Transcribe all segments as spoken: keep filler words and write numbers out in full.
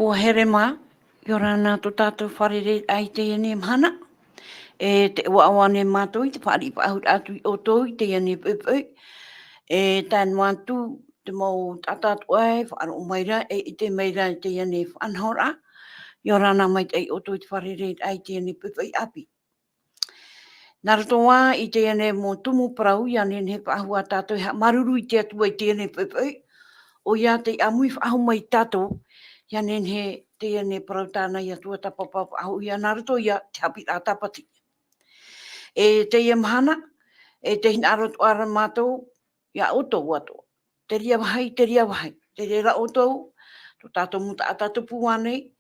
Hoa here mā, ʻia ora na tō tātou fārereiraʻa i teie nei mahana. E tē ʻoaʻoa nei mātou i te fāriʻi faʻahou atu ia ʻoutou i teie nei poʻipoʻi. E tae noa atu te mau taʻata atoʻa e faʻaroʻo mai ra, e ʻite mai ra i teie nei faʻanahoraʻa. ʻIa ora na maitaʻi ia ʻoutou i te fārereiraʻa i teie nei poʻipoʻi ʻāpī. Nā roto ā i teie nei mau tumu parau, ʻia nehenehe e faʻahou ā tātou e haʻamāuruuru i te Atua i teie nei poʻipoʻi. ʻOia tei ʻāmui faʻahou mai ia tātou, ʻia nehenehe teie nei parau tāna ia tuatāpapa faʻahou ia nā roto ia i te haʻapiʻiraʻa tāpati. E teie mahana, e tē hinaʻaro atoʻa ra mātou, ia ʻoutou atoʻa. Te reira vāhi, te reira vāhi. Te reira ʻoutou, tō tātou mau taʻata tupu ānei,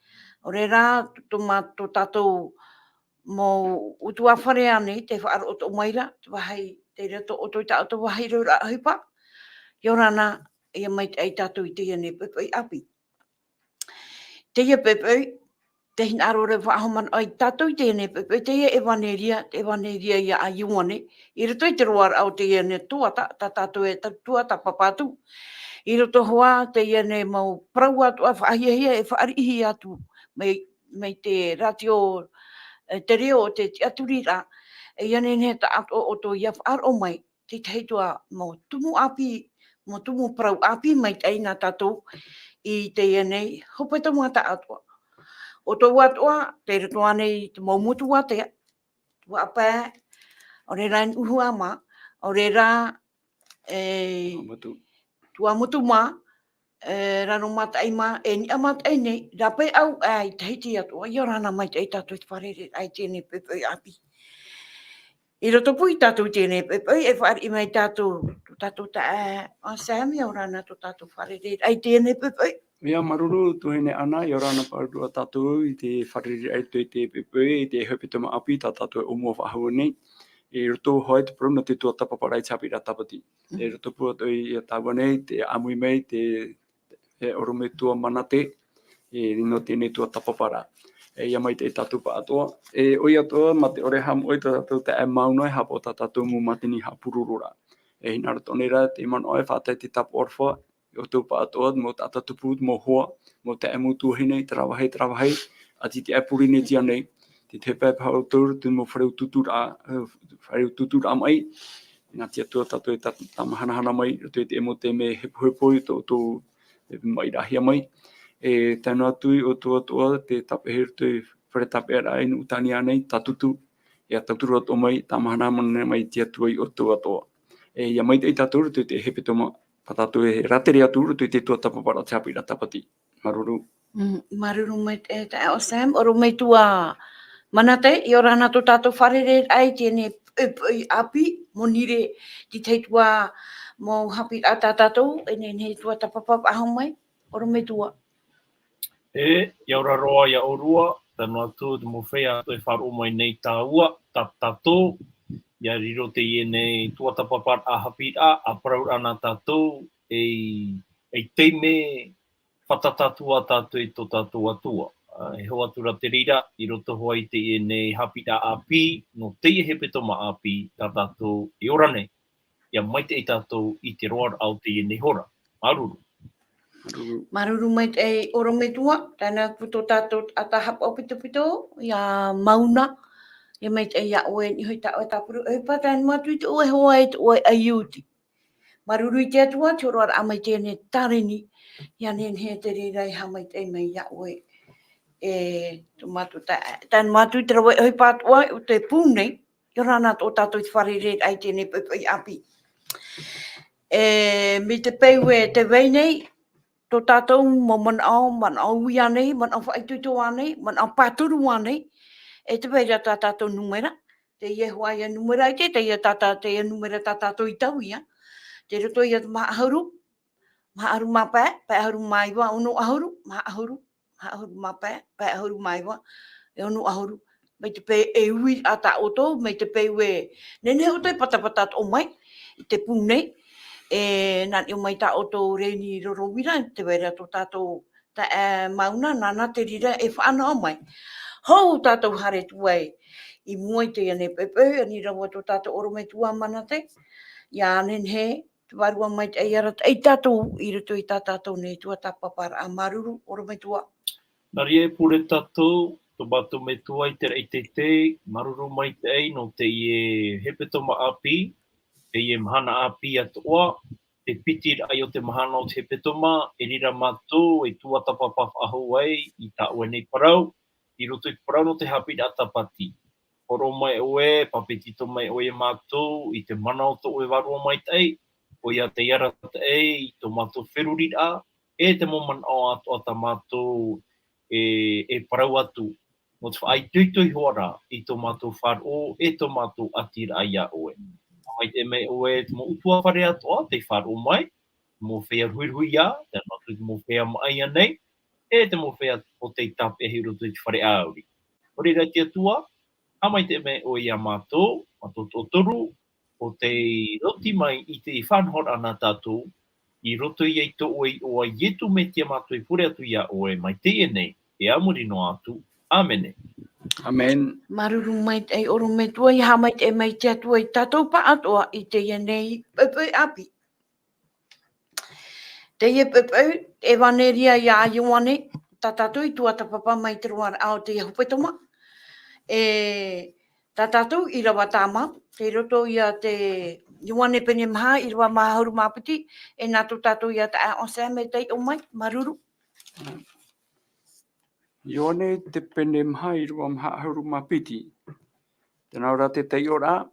ʻaore rā, tō mā-, tō tātou mau ʻutuāfare ānei, tē faʻaroʻo atoʻa mai ra, te vāhi, te reira tō ʻoutou i tā ʻoutou vāhi roa ʻohipa. ʻIa ora na, ʻia maitaʻi tātou i teie nei poʻipoʻi ʻāpī. Teie poʻipoʻi, tē hinaʻaro ra e faʻahou manaʻo ai tātou i teie nei poʻipoʻi, teie ʻevaneria, te ʻevaneria ia a Ioane, i roto i te roaraʻa o teie nei tuatāpapa, tā tātou e tā-, tuatāpapa atu. I roto hoʻi teie nei mau parau atoʻa faʻahiahia e fāriʻihia atu mai, mai te rātio, e, te reo o te tiʻaturiraʻa, e ʻia nehenehe tāʻatoʻa ʻoutou ia faʻaroʻo mai, te tahi atu ā mau tumu ʻāpī, mau tumu parau ʻāpī maitaʻi nā tātou i teie nei hepetoma tāʻatoʻa. ʻOutou atoʻa, tei roto ānei i te mau motu ātea, Tuhaʻa Pae, ʻaore rā i Nuʻuhua mā, ʻaore rā, e, Tuamotu. Tuamotu mā, e, Raro Mataʻi mā, e Niʻa Mataʻi nei, rāpae au, e, i Tahiti atoʻa, ʻia ora na maitaʻi tātou i te fārereiraʻa i teie nei poʻipoʻi ʻāpī. I roto pū ia tātou i teie nei poʻipoʻi, e fāriʻi mai tātou, tō tātou taeaʻe, ʻo Sam, ʻia ora na tō tātou fārereiraʻa i teie nei poʻipoʻi. ʻIa māuruuru, tuahine Ana, ʻia ora na pāʻuru ā tātou i te fārereiraʻa i teie poʻipoʻi, i te hepetoma ʻāpī, tā tātou e ʻōmua faʻahou nei. I roto hoʻi te parau nō te tuatāpaparaʻa i te haʻapiʻiraʻa tāpati. Mm. I roto pū atoʻa ia tāua nei, te ʻāmui mai, te e ʻorometua Manate, e, nō teie nei tuatāpaparaʻa. E, ʻia maitaʻi tātou pāʻatoʻa. E, ʻoia atoʻa, mā te ʻore haʻamoʻe tā tātou taeaʻe Mauna, e haʻapaʻo tā tātou mau mātini haʻapurororaʻa. E, hinaʻaro atoʻa nei rā, te manaʻo e faʻatae te tāpaʻo aroha, ia ʻoutou pāʻatoʻa, mau taʻata tupu, mau hoa, mau taeaʻe, mau tuahine, terā vāhi, terā vāhi, ʻati te ʻāpī Pōrīnetia nei, te, te pae paha o tō rātou mau fare utuuturaʻa, e, fare utuuturaʻa maʻi, nā te Atua tātou e tā-, tāmahanahana mai, roto i te mau taime hepohepo i tō, tō, e, maʻiraʻahia mai. E tae noa atu ia ʻoutou atoʻa, te tāpeʻa i roto i fare tāpeʻaraʻa i Nuʻutānia nei, Tātutu, ʻia tauturu atoʻa mai, tāmahanahana mai te Atua ia ʻoutou atoʻa. E, ʻia maitaʻi tātou roto i te hepetoma, tā tātou e rātere atu roto i te tuatāpaparaʻa te haʻapiʻiraʻa tāpati. Māuruuru. Mm, māuruuru maitaʻi, e, taeaʻe Sam, ʻorometua Manate, ʻia ora na tō tātou fārereiraʻa i teie nei poʻipoʻi ʻāpī, Monirē, te tahi atu ā mau haʻapiʻiraʻa tā tātou, e nehenehe e tuatāpapa faʻahou mai, ʻorometua. E, ʻia ora roa ia ʻōrua, tae noa atu te mau feiā atoʻa e faʻaroʻo mai nei tāua, tā tātou, ʻia riro teie nei tuatāpaparaʻa haʻapiʻiraʻa, ʻa parau ra nā tātou, ei, ei taime, fātata atu ā tātou i tō tātou Atua. Ā, e hō atu rā te reira, i roto hoʻi i teie nei haʻapiʻiraʻa ʻāpī, nō teie hepetoma ʻāpī, tā tātou e ora nei. ʻIa maitaʻi tātou i te roaraʻa o teie nei hora. Māuruuru. Māuruuru. Māuruuru maitaʻi ʻorometua, tae noa atu tō tātou taʻata haʻapaʻo pitopito, ia Mauna, ʻia maitaʻi ia ʻoe, niʻa i tā ʻoe tāpura, e pātai noa atu i tō ʻoe hoa e tō ʻoe aiuti. Māuruuru i te Atua, te hōroʻaraʻa mai teie nei tāreni, ʻia nehenehe te reira e haʻamaitaʻi mai ia ʻoe. E, tō mātou ta-, tae noa atu i te rave ʻohipa atoʻa, ʻo te pū nei, ʻia ora na tō tātou i te fārereiraʻa i teie nei poʻipoʻi ʻāpī. E, mai te peu e tē vai nei, tō tātou mau manaʻo, manaʻo ui ānei, manaʻo faʻaitoito ānei, manaʻo pāturu ānei, e tē vai ra tā tātou nūmera, Teie hoʻi ia numera ʻite, teie tā tā-, teie numera tā tātou i tauia. Tei roto ia te maha ʻahuru, maha ʻahuru mā pae, pae ʻahuru mā iva, ono ʻahuru, maha ʻahuru, maha ʻahuru mā pae, pae ʻahuru mā iva, e ono ʻahuru. Mai te peu e ui ā tā ʻoutou, mai te peu e nehenehe ʻoutou e patapata atoʻa mai i te pū nei. E, nā niʻa mai tā ʻoutou Reni Rorovira, tē vai ra tō tātou taeaʻe Mauna, nāna te reira e faʻanaho mai. Hou tātou haere atu ai i mua i teie nei poʻipoʻi, ani rā atu tō tātou ʻorometua Manate, ʻia nehenehe te vārua maitaʻi e arataʻi ia tātou i roto i tā tātou nei tuatāpaparaʻa. Māuruuru, ʻorometua. Nā reira e pure tātou, tō mātou metua i te raʻi teitei, māuruuru maitaʻi nō teie hepetoma ʻāpī, teie mahana ʻāpī atoʻa, te piti raʻa o te mahana o te hepetoma, e reira mātou e tuatāpapa faʻahou ai i tā ʻoe nei parau, i roto i te parau nō te haʻapiʻiraʻa Tāpati. Hōroʻa mai ʻoe, pāpetito mai ʻoe ia mātou, i te mana o tō ʻoe Vārua Maitaʻi, ʻoia tei arataʻi i tō mātou feruriraʻa, e te mau manaʻo atoʻa tā mātou e, e parau atu, nō te faʻaitoito iho ā rā i tō mātou faʻaroʻo, e tō mātou ʻatiraʻa ia ʻoe. Haʻamaitaʻi mai ʻoe te mau ʻutuāfare atoʻa tei faʻaroʻo mai, te mau feiā ruhiruhia, tae noa atu i te mau feiā maʻa ia nei, e te mau feiā ʻo tei tāpeʻahia i roto i te fare ʻāuri. Nō reira te Atua, haʻamaitaʻi mai ʻoe ia mātou, mātou toʻotoru, ʻo tei oti mai i te faʻanahoraʻa nā tātou, i roto ia i tō ʻoe iʻoa Ietu Metia mātou e pure atu ia ʻoe mai teie nei, e a muri noa atu. ʻĀmene. ʻĀmene. Māuruuru maitaʻi ʻorometua, ʻia haʻamaitaʻi mai te Atua ia tātou pāʻatoʻa i teie nei poʻipoʻi ʻāpī. Teie poʻipoʻi, Evanelia ia Ioane, tā tātou i tuatāpapa mai te roaraʻa o teie hepetoma. E, tā tātou ʻīrava tāmau, tei roto ia te Ioane pene maha, ʻīrava maha ʻahuru mā piti, e nā tō tātou ia taeaʻe Sam e taiʻo mai, māuruuru. Ioane te pene maha, ʻīrava maha ʻahuru mā piti. Tē nā ʻō ra te taiʻoraʻa,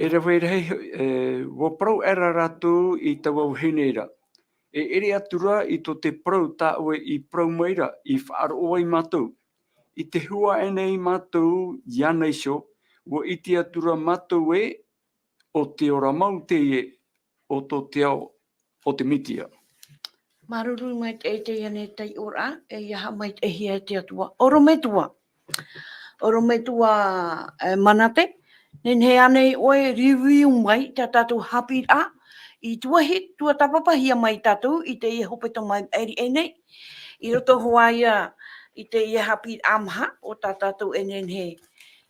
e rave rahi, e, ʻua parau aʻera rātou i taua vahine ra. E ʻere atu ra i tō te parau tā ʻoe i parau mai ra, i faʻaroʻo ai mātou. I te huaʻai nei mātou iāna iho, ʻua ʻite atu ra mātou ē, ʻo te ora mau teie, ʻo tō te ao o te Metia. Māuruuru maitaʻi i teie nei taiʻoraʻa, e ʻia haʻamaitaʻihia e te Atua. ʻOrometua. ʻOrometua, e, Manate, nehenehe ānei ʻoe e review mai tā tātou haʻapiʻiraʻa, i tuahi-, tuatāpapahia mai tātou i teie hepetoma maʻiri aʻe nei, i roto hoʻi ia i teie haʻapiʻiraʻa maha o tā tātou e nehenehe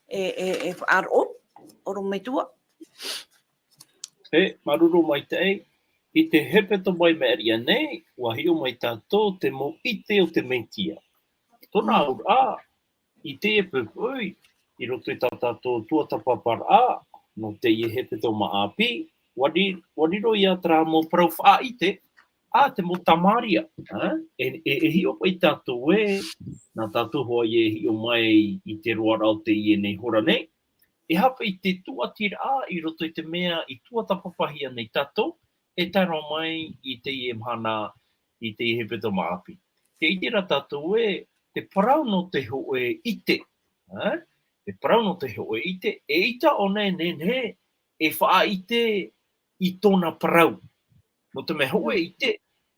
e, e, e faʻaroʻo, ʻorometua. E, māuruuru maitaʻi, i te hepetoma maʻiri aʻe nei, ʻua hiʻo mai tātou te mau ʻite o te Metia. Tōna auraʻa, i teie poʻipoʻi, i roto i tā tātou tuatāpaparaʻa, nō teie hepetoma ʻāpī, ʻua ri-, ʻua riro ia terā mau parau faʻaʻite, ʻa te mau tamāria, ā? E, e, e hiʻo mai tātou ē, nā tātou hoʻi e hiʻo mai i te roaraʻa o teie nei hora nei, e hape i te tūʻatiraʻa i roto i te mea i tuatāpapahia nei tātou, e tae roa mai i teie mahana, i teie hepetoma ʻāpī. Tē ʻite ra tātou ē, te parau nō te hōʻē ʻite, ā? Te parau nō te hōʻē ʻite, eʻita ʻōna e nehenehe e faʻaʻite i tōna parau. Nō te mea hōʻē ʻite,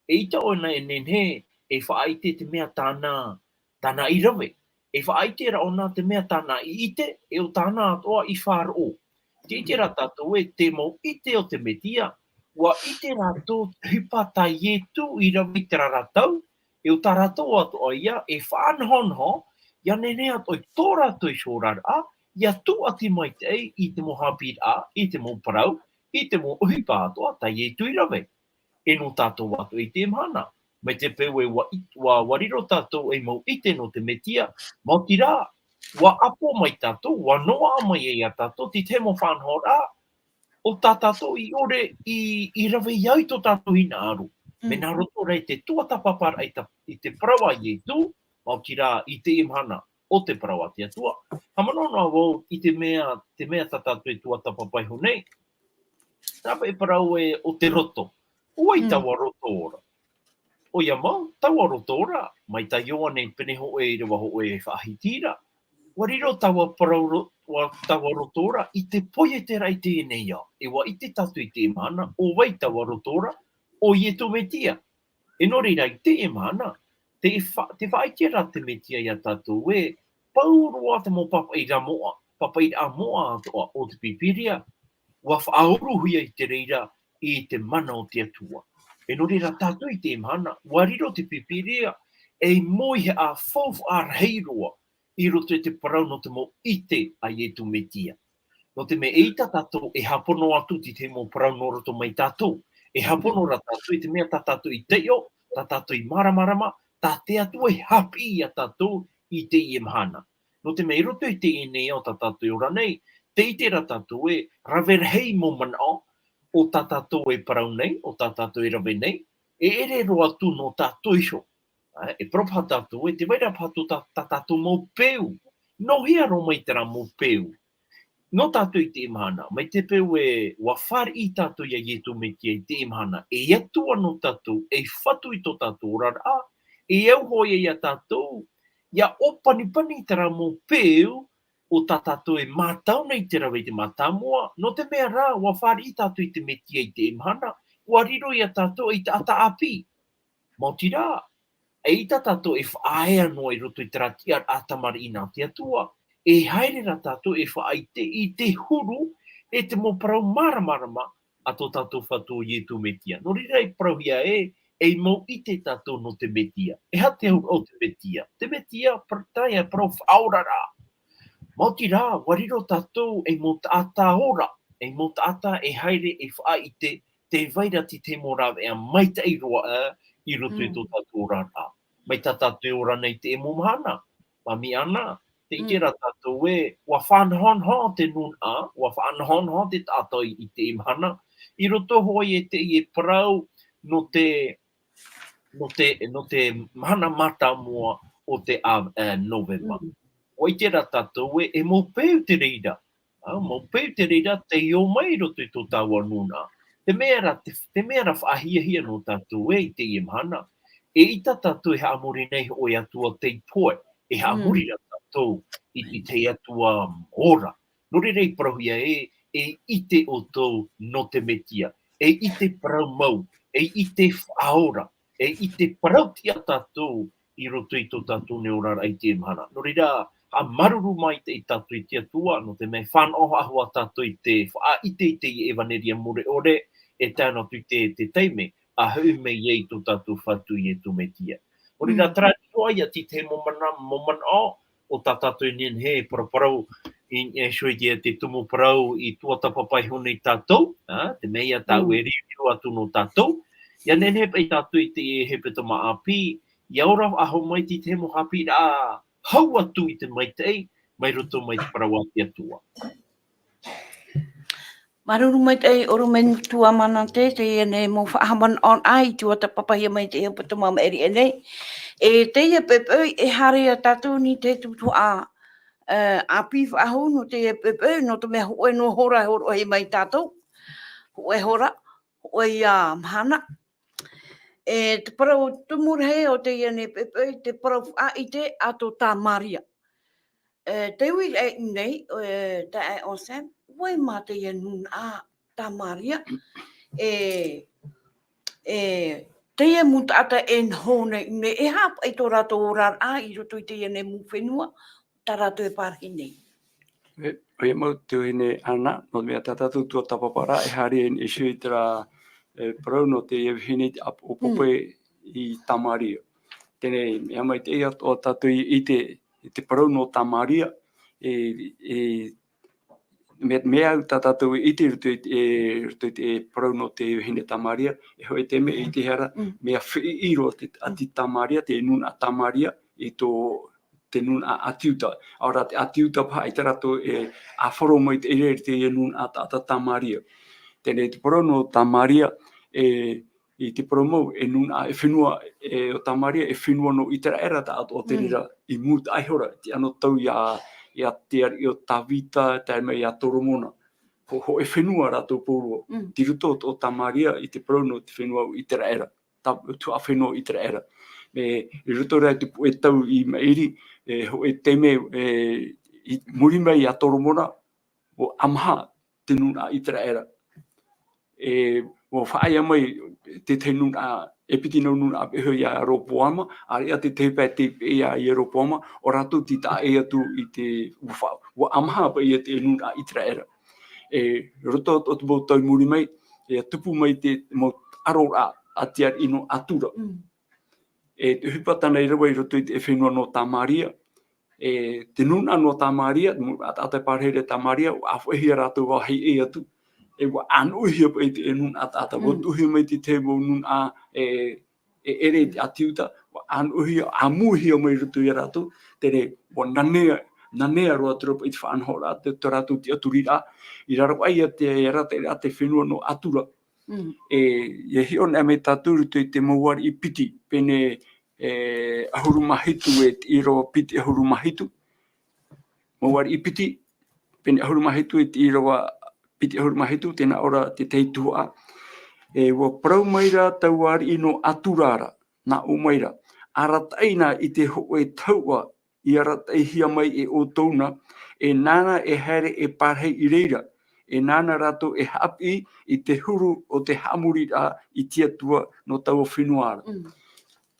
eʻita ʻōna e nehenehe e faʻaʻite te mea tāna, tāna i rave. E faʻaʻite ra ʻōna te mea tāna i ʻite, e ʻo tāna atoʻa i faʻaroʻo. Tē ʻite ra tātou ē, te mau ʻite o te Metia, ʻua ʻite rātou te ʻohipa tā Ietu i rave i terā ra tau, e ʻo tā rātou atoʻa ïa e faʻanahonaho, ʻia nehenehe atoʻa i tō rātou iho oraraʻa, ʻia tūʻati maitaʻi i te mau haʻapiʻiraʻa, i te mau parau, i te mau ʻohipa atoʻa tā Ietu i rave. E nō tātou atoʻa i teie mahana. Mai te peu ē ʻua ʻit-, ʻua, ʻua riro tātou ei mau ʻite nō te Metia, maoti rā, ʻua ʻapo mai tātou, ʻua noaʻa mai ia tātou, te tahi mau faʻanahoraʻa, ʻo tā tātou i ʻore i, i rave i au i tō tātou hinaʻaro. Mm. Mea nā roto rā i te tuatāpaparaʻa i ta-, i te parau a Ietu, maoti rā i teie mahana, ʻo te parau a te Atua. Haʻamanaʻo noa vau i te mea, te mea tā tātou e tuatāpapa iho nei. Tāpeʻa e parau ē ʻo te roto. ʻO vai Mm. taua roto ora? ʻOia mau, taua roto ora, mai tā Ioane pene hōʻē ʻīrava hōʻē faʻahiti ra. ʻUa riro taua parau ro-, ʻua taua roto ra i te poieteraʻa i teie nei ao. E ʻua ʻite tātou i teie mahana, ʻo vai taua roto ra, ʻo Iesu Mesia. E nō reira i teie mahana, te fa-, te faʻaʻite ra te Mesia iā tātou ē, pauroa te mau pāpaʻiraʻa moʻa, pāpaʻiraʻa moʻa atoʻa o te Pīpīria, ʻua faʻauruhia i te reira i te mana o te Atua. E nō reira tātou i teie mahana, ʻua riro te Pīpīria, ei mōiheʻa faufaʻa rahi roa, i roto i te parau nō te mau ʻite a Iesu Mesia. Nō te mea eʻita tātou e hāpono atu i te mau parau nō roto mai tātou. E hāpono ra tātou i te mea tā tātou i taiʻo, tā tātou i māramarama, tā te Atua e haʻapiʻi iā tātou i teie mahana. Nō te mea i roto i teie nei ao tā tātou e ora nei, tē ʻite ra tātou ē, rave rahi mau manaʻo, ʻo tā tātou e parau nei, ʻo tā tātou e rave nei, e ʻere roa atu nō tātou iho. Ā, e parau paha tātou ē, tē vai ra paha tō tā, tā tātou mau peu. Nō hea roa mai terā mau peu? Nō tātou i teie mahana, mai te peu ē, ʻua fāriʻi tātou iā Iesu Mesia i teie mahana, ei Atua nō tātou, ei Fatu i tō tātou oraraʻa, e au hoʻi iā tātou, ʻia ʻōpanipani terā mau peu, ʻo tā tātou e mātau nei te rave i te mātāmua, nō te mea rā, ʻua fāriʻi tātou i te Mesia i teie mahana, ʻua riro iā tātou ei taʻata ʻāpī. Maoti rā, eʻita tātou e faʻaea noa i roto i terā tiʻaraʻa tamariʻi nā te Atua, e haere ra tātou e faʻaʻite i te huru, e te mau parau māramarama a tō tātou Fatu ʻo Iesu Mesia. Nō reira i parauhia ē, ei mau ʻite tātou nō te Mesia. E aha te auraʻa o te Mesia? Te Mesia, par-, tae ia parau faʻaoraraʻa. Maoti rā, ʻua riro tātou ei mau taʻata ora, ei mau taʻata e haere e faʻaʻite, tē vai ra te tahi mau rāveʻa maitaʻi roa ā i roto i Mm. tō tātou oraraʻa. Mai tā tātou e ora nei i teie mau mahana, Mami Ana, tē ʻite Mm. ra tātou ē, ʻua faʻanahonaho te nūnaʻa, ʻua faʻanahonaho te taʻata i, i teie mahana, i roto hoʻi i teie parau nō te, nō te, nō te mahana mātāmua o te ʻāvaʻe, ā, Novema. Mm. ʻUa ʻite ra tātou ē, e mau peu te reira, ā, mau peu te reira tei ō mai i roto i tō tāua nūnaʻa. Te mea ra, te, te mea ra faʻahiahia nō tātou ē i teie mahana, eʻita tātou e haʻamori nei hōʻē Atua tei pohe, e haʻamori Mm. ra tātou i, i te Atua ora. Nō reira i parauhia ē, e ʻite ʻoutou nō te Mesia, e ʻite parau mau, e ʻite faʻaora, e ʻite parau tiʻa tātou i roto i tō tātou nei oraraʻa i teie mahana. Nō reira, haʻamāuruuru maitaʻi tātou i te Atua, nō te mea e fānaʻo faʻahou tātou i te faʻaʻite i te ʻevaneria mure ʻore, e tae noa atu i te, te taime, ʻa hoʻi mai ai tō tātou Fatu Iesu Mesia. Nō reira, Mm. terā roa ia te tahi mau mana-, mau manaʻo, ʻo tā tātou e nehenehe e paraparau i, e, soi te, te tumu parau i tuatāpapa iho nei tātou, ā, te mea ia tāʻu Mm. e rioriro atu nō tātou. ʻIa nehenehe paʻi tātou i te hepetoma ʻāpī, ʻia ora faʻahou mai te tahi mau haʻapiʻiraʻa hau atu i te maitaʻi, mai roto mai te parau a te Atua. Māuruuru maitaʻi, ʻorometua Manate, teie nei mau faʻahaʻamanaʻoraʻa i tuatāpapahia mai te hepetoma maʻiri aʻe nei. E teie poʻipoʻi e haere ia tātou nei te tuhaʻa, e, ʻāpī faʻahou nō teie poʻipoʻi, nō te mea hōʻē noa hora e hōroʻahia mai tātou. Hōʻē hora, hōʻē ia mahana. E te parau tumu rahi o teie nei poʻipoʻi, te parau faʻaʻite a tō Tamaria. E, te uiraʻa nei, e, taeaʻe Sam, ʻo vai mā teie nūnaʻa Tamaria, e, e, teie mau taʻata e noho nei, nei, e aha paʻi tō rātou oraraʻa i roto i teie nei mau fenua, tā rātou e pārahi nei. E, ʻoia mau te vahine Ana, nō te mea tā tātou tuatāpaparaʻa, e haere ai nei i terā, e, parau nō teie vahine ʻo Mm. Pope i Tamaria. Teie nei, mea maitaʻi atoʻa tātou i ʻite i te parau nō Tamaria, e, e, mea, mea au tā tātou i ʻite i roto i te, e, roto i te parau nō te vahine Tamaria, e hōʻē taime e ʻitehia ra, Mm. mea feʻiʻi roa te, a te Tamaria, te nūnaʻa Tamaria, i tō, te nūnaʻa ʻĀti Iuta. ʻAore rā te ʻĀti Iuta paha, ʻaita rātou e ʻāfaro mai te ʻere i te nūnaʻa taʻata Tamaria. Teie nei te parau nō Tamaria, e, i te parau mau, e nūnaʻa, e fenua, e, ʻo Tamaria, e fenua nō ʻĪteraʻera taʻatoʻa te Mm. reira i mūtaʻa iho ra, te anotau ia, ia te ariʻi ʻo Tavita, tae mai ia Toromona. Ho-, hōʻē fenua rātou pauroa. Mm. Tei roto o Tamaria i te parau nō te fenua ʻo ʻĪteraʻera. Ta-, tuhaʻa fenua ʻo ʻĪteraʻera. E, i roto rā i te puʻe tau i maʻiri, e, hōʻē taime, e, i muri mai iā Toromona, ʻua ʻamaha te nūnaʻa ʻĪteraʻera. E, ʻua faʻaea mai te tahi nūnaʻa, e piti nau nūnaʻa peʻe iā Ieropoama, ʻāreʻa te tahi pae tei peʻe iā Ieropoama, ʻo rātou tei taʻa ʻē atu i te, ʻua fa-, ʻua ʻamaha paʻi ia te nūnaʻa ʻĪteraʻera. E, roto o te mau tau i muri mai, e tupu mai te mau ʻaroraʻa a te ariʻi nō Atura. Mm. E te ʻohipa tāna i rave i roto i te fenua nō Tamaria. E te nūnaʻa nō Tamaria, te nūnaʻa taʻata e pārahi ra i Tamaria, ʻua ʻāfaʻihia rātou vāhi ʻē atu. E ʻua ʻānoʻihia paʻi te nūnaʻa taʻata, ʻua Mm. tuʻuhia mai te tahi mau nūnaʻa, e, e ʻere i te ʻāti Iuta, ʻua ʻānoʻihia, ʻāmuihia mai i roto ia rātou, terā, ʻua nanea, nanea roa atu ra paʻi te faʻanahoraʻa, te, te rātou tiʻaturiraʻa, i raro aʻe ia te, ia rātou, ia te fenua nō Atura. Mm. E, ʻia hiʻo anaʻe mai tātou i roto i te mau ariʻi piti, pene, e, ʻahuru mā hitu e te ʻīrava piti ʻahuru mā hitu. Mau ariʻi piti, pene ʻahuru mā hitu e te ʻīrava piti ʻahuru mā hitu, tē nā ʻō ra te tahi tuhaʻa. E, ʻua parau mai ra taua ariʻi nō Atura ra, nā ʻō mai ra, arataʻi na i te hōʻē tahuʻa i arataʻihia mai e ʻoutou na, e nāna e haere e pārahi i reira, e nāna rātou e haʻapiʻi i te huru o te haʻamoriraʻa i te Atua nō taua fenua ra. Mm.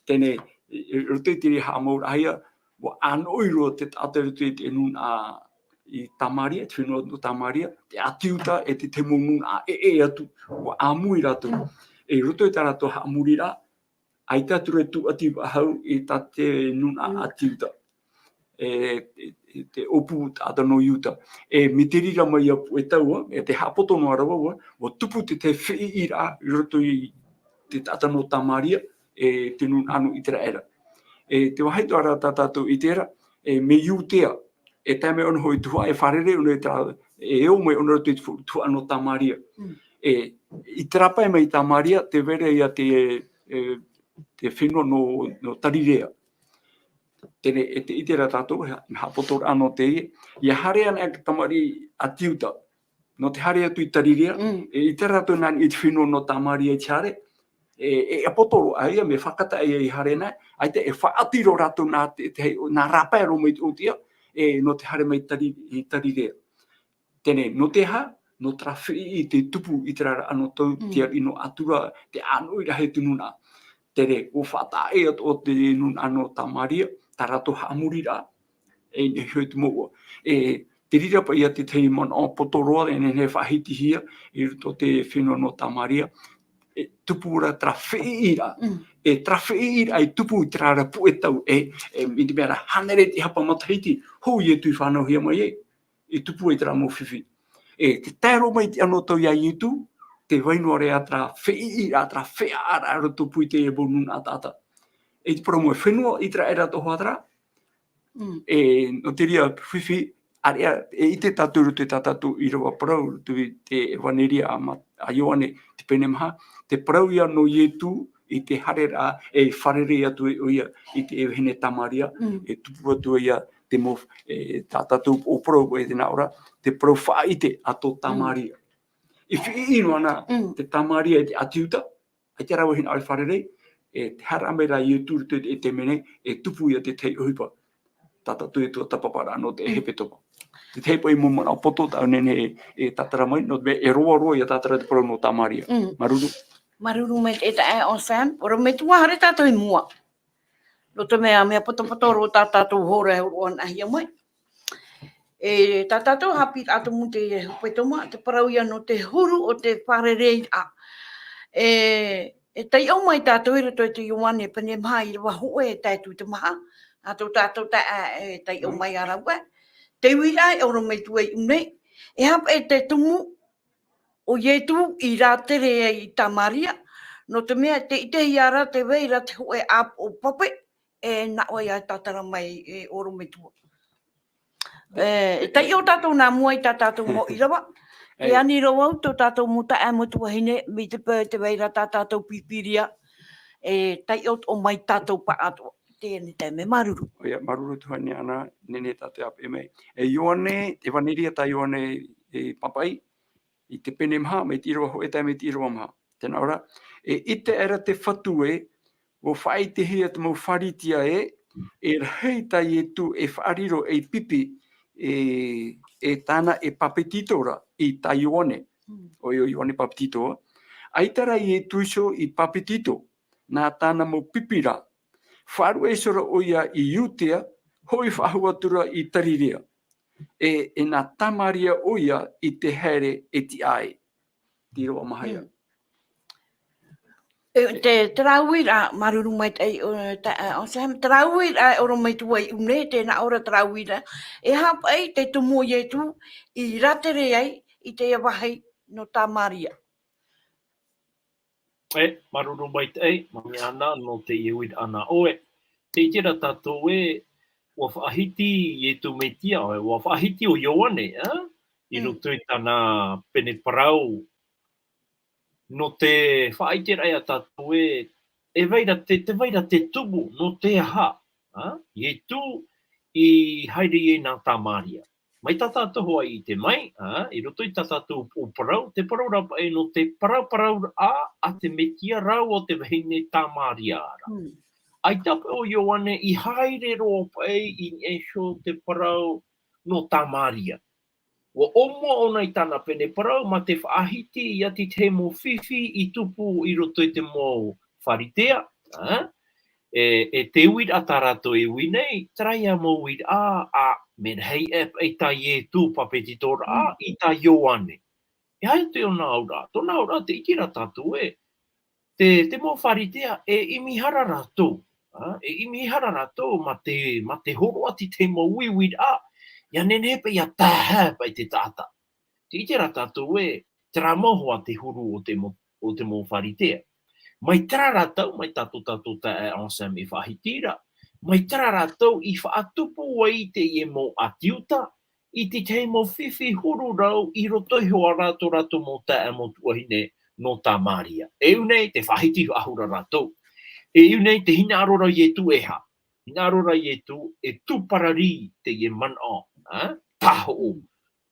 Teie, i, i roto i te reira haʻamauraʻahia, ʻua ʻānoʻi roa te taʻata i roto i te nūnaʻa i Tamaria, te fenua nō Tamaria, te ʻāti Iuta, e te, te mau nūnaʻa ʻē, ʻē atu, ʻua ʻāmui rātou. Mm. E i roto i tā rātou haʻamoriraʻa, ʻaita atu ra e tūʻati faʻahou i tā te nūnaʻa Mm. ʻāti Iuta. E, e, e te ʻōpū taʻata nō Iuta. E, mai te reira mai ia puʻe tau, e te haʻapoto noa ra vau, ʻua tupu te, te feʻiʻiraʻa i roto i te taʻata nō Tamaria, e te nūnaʻa nō ʻĪteraʻera. E te vāhi atoʻa ra tā tātou i ʻite ra, e, mai Iudea, e tae mai ʻōna hoʻi tuhaʻa, e fārerei ʻōna i terā, e ō mai ʻōna i roto i te fu-, tuhaʻa nō Tamaria. Mm. E, i terā pae mai Tamaria, tē vai ra ia te, e, te fenua nō, nō Tarirea. Teie, e te ʻite ra tātou, e ha-, haʻapotoraʻa nō teie, ʻia haere anaʻe te tamariʻi ʻāti Iuta, nō te haere atu i Tarirea, Mm. e ʻite rātou nā niʻa i te fenua nō Tamaria i te haere, e, e ʻapotoraʻa ia, mea fakataʻa ia i haere anaʻe, ʻaita e faʻaʻati roa rātou nā te, te, nā rāpae roa mai te ʻōtia, e, nō te haere mai Tari-, i Tarirea. Teie, nō te aha, nō terā feʻiʻi tei tupu i terā ra anotau, Mm. te ariʻi nō Atura, te ʻānoʻiraʻa i te nūnaʻa. Teie, ʻua faʻataʻa ʻē atoʻa te nūnaʻa nō Tamaria, tā rātou haʻamoriraʻa, e, e hiʻo i te mouʻa. E, te reira paʻi ia te tahi manaʻo poto roa, e nehenehe e faʻahitihia, i roto i te fenua nō Tamaria, e tupu ra terā feʻiʻiraʻa. Mm. E terā feʻiʻiraʻa i tupu i terā ra puʻe tau, e, e, i te mea ra hānere te hapa matahiti, hou Ietu i fānauhia mai ai, i tupu ai terā mau fifi. E, tē tae roa mai te anotau iā Ietu, tē vai noa ra terā feʻiʻiraʻa, terā feʻaʻaraʻa i rotopū i te mau nūnaʻa taʻata. E te parau mau fenua ʻĪteraʻera atoʻa hoʻi terā. Mm. E, nō te reira fifi, ʻāreʻa, e ʻite tātou i roto i tā tātou ʻīrava parau, i roto i te ʻEvaneria a Ma-, a Ioane, te pene maha, te parau ia nō Ietu i te haereraʻa, e fārerei atu ʻoia i te vahine Tamaria, Mm. e tupu atu ia te mau, e, tā tātou ʻōparau, e tē nā ʻō ra, te parau faʻaʻite a tō Mm. Tamaria. I feʻiʻi noa na Mm. te Tamaria i te ʻĀti Iuta, ʻaita rāua e hinaʻaro e fārerei, e, tē haere mai ra Ietu i te, e te mene, e tupu ia te tahi ʻohipa. Tā tātou e tuatāpaparaʻa nō te Mm. hepetoma. Te tahi paʻi mau manaʻo poto tāʻu e nehenehe e, e tātara mai, nō te mea e roaroa ia tātara te parau nō Tamaria. Mm. Māuruuru. Māuruuru maitaʻi e taeaʻe Sam, ʻorometua, haere tātou i mua. Nō te mea, mea potopoto roa tā tātou hora e hōroʻahia mai. E, tā tātou haʻapiʻiraʻa tumu te hepetoma, te parau ia nō te huru o te fārereiraʻa. E, e taiʻo mai tātou i roto i te Ioane pene maha ʻīrava hōʻē e tae atu i te maha, nā tō tātou taeaʻe e taiʻo Mm. mai ia rāua. Te uiraʻa e ʻorometua i ʻō nei, e aha paʻi te tumu o Ietu i rātere ai i Tamaria, nō te mea tē ʻitehia ra tē vai ra te hōʻē ʻāpoʻo pape, e nā ʻō ia e tātara mai e ʻorometua. E, e taiʻo tātou nā mua i tā tātou mau ʻīrava, e Ei. ani roa vau tō tātou mau taeaʻe mau tuahine, mai te peu tē vai ra tā tātou pīpīria, e taiʻo atoʻa mai tātou pāʻatoʻa. Teie nei taime, māuruuru. ʻOia, māuruuru tuahine Ana, nehenehe tātou e ʻāpeʻe mai. E Ioane, ʻEvaneria tā Ioane e papaʻi, i te pene maha, mai te ʻīrava hōʻē tae mai te ʻīrava maha. Tē nā ʻō ra, e ʻite aʻera te Fatu ē, ʻua faʻaʻitehia te mau Pharisea ē, e rahi tā Ietu e faʻariro ei pipi, e, e tāna e papetito ra i tā Ioane. Mm. ʻOia ʻo Ioane Papetito. ʻAita rā Ietu iho i papetito, nā tāna mau pipi ra. Faʻaruʻe iho ra ʻoia i Iudea, hoʻi faʻahou atu ra i Tarirea. E, e nā Tamaria ʻoia i te haere e tiʻa ai. Tiro a mahaia. Mm. E, te, terā uiraʻa, māuruuru maitaʻi, o, ta-, a, o Sam, terā uiraʻa e ʻorometua i ʻō nei, tē nā ʻō ra terā uiraʻa, e aha paʻi te tumu o Ietu i rātere ai i teie vāhi nō Tamaria. E, māuruuru maitaʻi, Mami Ana, nō teie uiraʻa nā ʻoe. Tē ʻite ra tātou ē, ʻua faʻahiti Ietu Metia, ʻua faʻahiti ʻo Ioane, ā, i Mm. roto i tāna pene parau, nō te faʻaʻiteraʻa ia tātou ē, e vai ra te, tē vai ra te tumu, nō te aha, ā? Ietu i haere ai nā Tamaria. Mai tā tātou hoʻi i ʻite mai, ā, i roto i tā tātou upoʻo parau, te parau ra paʻi nō te paraparauraʻa a te Metia rāua te vahine Tamaria ra. Mm. ʻAita paʻi ʻo Ioane i haere roa paʻi i niʻa iho te parau nō Tamaria. ʻUa ʻōmua ʻōna i tāna pene parau, mā te faʻahiti ia te tahi mau fifi i tupu i roto i te mau Faritea, ā? E, e te uiraʻa tā rātou e ui nei, terā ia mau uiraʻa, ā, mea rahi e paʻi tā Ietu Papetitoraʻa, Mm. i tā Ioane. E aha te ʻōna auraʻa? Tōna auraʻa tē ʻite ra tātou ē, te, te mau Faritea, e ʻimihara rātou, ā, e ʻimihara rātou mā te, mā te hōroʻa i te mau uiuiraʻa, ʻia nehenehe paʻi ʻia taehae paʻi te taʻata. Tē ʻite ra tātou ē, terā mau hoʻi te huru o te mau, o te mau Faritea. Mai terā ra tau, mai tā tō tātou taeaʻe Anselme i faʻahiti ra, mai terā ra tau i faʻatupu ai teie mau ʻĀti Iuta, i te tahi mau fifi huru rau i roto iho ā rā tō rātou mau taeaʻe mau tuahine nō Tamaria. E ui nei te faʻahiti faʻahou ra rātou. E ui nei te hinaʻaro ra Ietu e aha. Hinaʻaro ra Ietu e tū parari teie manaʻo, ā, tāhoʻo.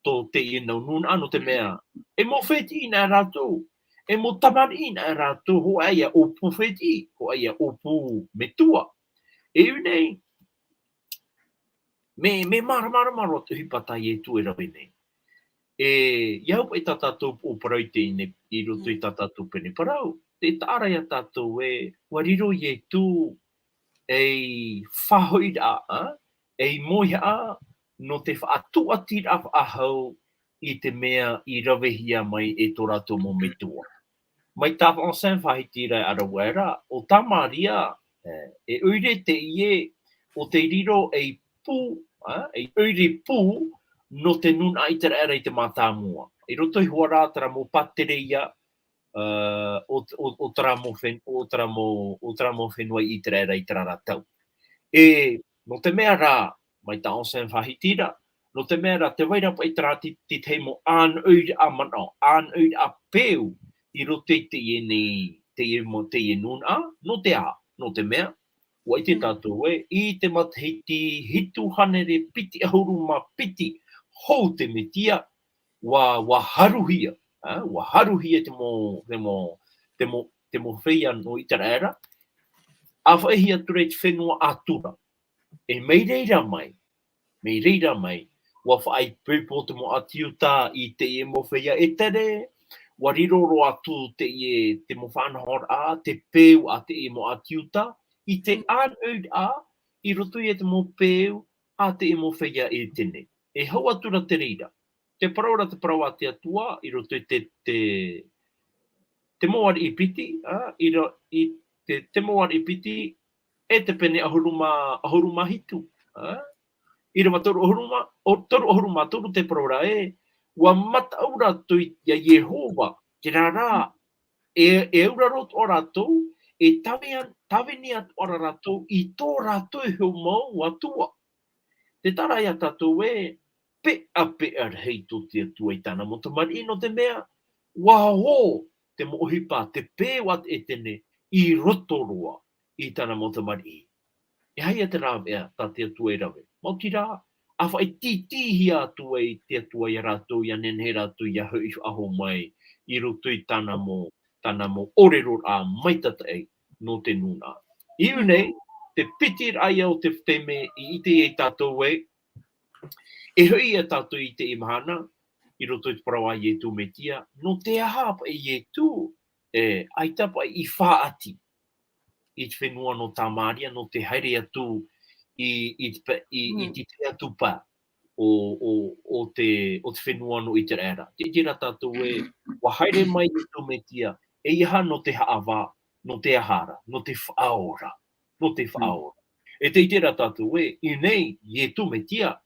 Tō teie nau nūnaʻa nō te mea, e mau fētiʻi na rātou, e mau tamariʻi na rātou, hōʻē ia ʻōpū fētiʻi, hōʻē ia ʻōpū metua. E ui nei, mea, mea māramarama roa te ʻohipa tā Ietu e rave nei. E, ʻia au paʻi tā tātou upoʻo parau i teie nei, i roto i tā tātou pene parau, tē taʻa ra ia tātou ē, ʻua riro Ietu ei faʻahoʻiraʻa, ā, ei mauihaʻa, nō te faʻatūʻatiraʻa faʻahou i te mea i ravehia mai e tō rātou mau metua. Mai tā Anselme faʻahiti ra e ʻāraʻuaʻe ra, ʻo Tamaria, e, e ʻoire teie, ʻo tei riro ei pū, ā, ei ʻoire pū, nō te nūnaʻa ʻĪteraʻera i te mātāmua. I roto iho ā rā terā mau pātereia, ā, o, o, o terā mau fen-, o terā mau, o terā mau fenua i ʻĪteraʻera i terā ra tau. E, nō te mea rā, mai tā Anselme faʻahiti ra, nō te mea rā, tē vai ra paʻi terā te, te tahi mau ʻānoʻiraʻa manaʻo, ʻānoʻiraʻa peu, i roto i teie nei, teie mau, teie nūnaʻa, nō te aha, nō te mea, ʻua ʻite Mm. tātou ē, i te matahiti hitu hānere piti ʻahuru mā piti hou te Metia, ʻua, ʻua haruhia, ā, ʻua haruhia te mau, te mau, te mau, te mau feiā nō ʻĪteraʻera, ʻa faʻaʻī atu ra i te fenua ʻĀtura. E mai reira mai, mai reira mai, ʻua faʻaipoipo te mau ʻĀti Iuta i teie mau feiā e tere, ʻua riro roa atu teie, te mau faʻanahoraʻa, te peu a teie mau ʻĀti Iuta, i te Mm. ʻānoʻiraʻa, i roto ia te mau peu a teie mau feiā ʻētene. E hau atu ra te reira. Te parau ra, te parau a te Atua, i roto i te, te, te mau ariʻi piti, ā, i ro-, i te, te mau ariʻi piti, e te pene ʻahuru mā, ʻahuru mā hitu, ā. ʻĪrava toru ʻahuru mā, o, toru ʻahuru mā toru te parau ra ē, ʻua mataʻu rātou ia Iehova, terā rā, e, e auraro atoʻa rātou, e tāvini, tāvini atoʻa ra rātou i tō rātou iho mau atua. Tē taʻa ra ia tātou ē, peʻapeʻa rahi tō te Atua i tāna mau tamariʻi nō te mea, ʻua ō te mau ʻohipa, te peu a te ʻētene i roto roa i tāna mau tamariʻi. E aha ia te rāveʻa tā te Atua e rave? Maoti rā, ʻa faʻatītīhia atu ai te Atua ia rātou, ʻia nehenehe rātou ʻia hoʻi faʻahou mai i roto i tāna mau, tāna mau ʻōreroraʻa maitataʻi nō te nūnaʻa. I ʻō nei, te piti raʻa ia o te taime i ʻite ai tātou ē, E hoʻi ia tātou i teie mahana, i roto i te parau a Ietu Metia, nō te aha paʻi Ietu, e, ʻaita paʻi i faʻaʻati i te fenua nō Tamaria, nō te haere atu i, i te pa-, i, i Mm. te tahi atu pae o, o, o te, o te fenua nō Iteraera. Tē ʻite ra tātou ē, ʻua haere mai Ietu Metia, ʻeiaha nō te haʻavā, nō te aha ra, nō te faʻaora, nō te Mm. faʻaora. E tē ʻite ra tātou ē, i ʻō nei, Ietu Metia,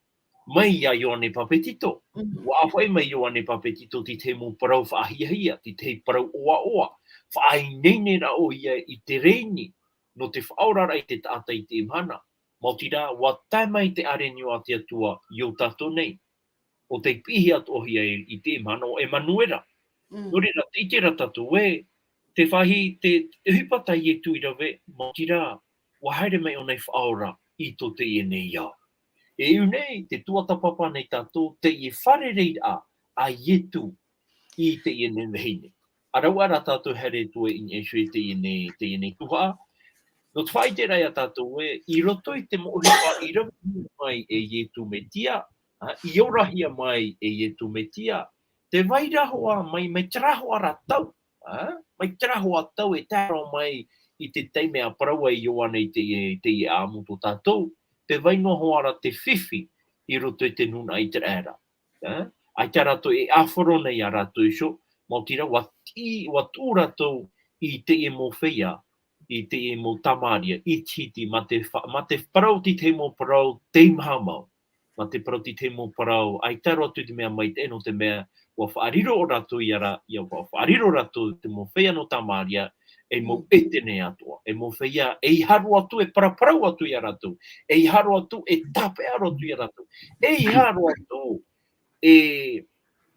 mai ia Ioane Papetito. Mm. ʻUa ʻāfaʻi mai Ioane Papetito te tahi mau parau faʻahiahia, te tahi parau ʻoaʻoa, faʻaineine ra ʻoia i te reini, nō te faʻaoraraʻa i te taʻata i teie mahana. Maoti rā, ʻua tae mai te ʻārenio a te Atua i ō tātou nei. ʻO tei piʻihia atoʻa hia i, i teie mahana ʻo Emanuera. Mm. Nō reira, tē ʻite ra tātou ē, te faʻahi, te, te ʻohipa tā Ietu i rave, maoti rā, ʻua haere mai ʻōna i faʻaora i tō teie nei ao. E ʻō nei, tē tuatāpapa nei tātou, teie fārereiraʻa a Ietu i teie nei vahine. ʻA rave ra tātou e haere atu i niʻa iho i teie nei, teie nei tuhaʻa. Nō te faʻaʻite ra ia tātou ē, i roto i te mau ʻohipa i rave mai e Ietu Metia, ā, i orahia mai e Ietu Metia, tē vai ra hoʻi mai, mai terā hoʻi ra tau, ā, mai terā hoʻi tau e tae roa mai i te taime a parau ai Ioane i teie, teie ʻāʻamu tō tātou, tē vai noa hoʻi ra te fifi i roto i te nūnaʻa Iteraera. Ā, ʻaita rātou e ʻāfaro nei ia rātou iho, maoti rā, ʻua ti-, ʻua tuʻu rātou i teie mau feiā, i teie mau Tamaria, ʻitehite, mā te fa-, mā te parau te tahi mau parau teimaha mau. Mā te parau te tahi mau parau, ʻaita roa atu te mea maitaʻi, nō te mea, ʻua faʻariro rātou ia rā-, ia ʻua faʻariro rātou te mau feiā nō Tamaria, ei mau Mm. ʻētene atoʻa, ei mau feiā, ʻeiaha roa atu e paraparau atu ia rātou, ʻeiaha roa atu e tāpeʻa roa atu ia rātou, ʻeiaha roa atu e,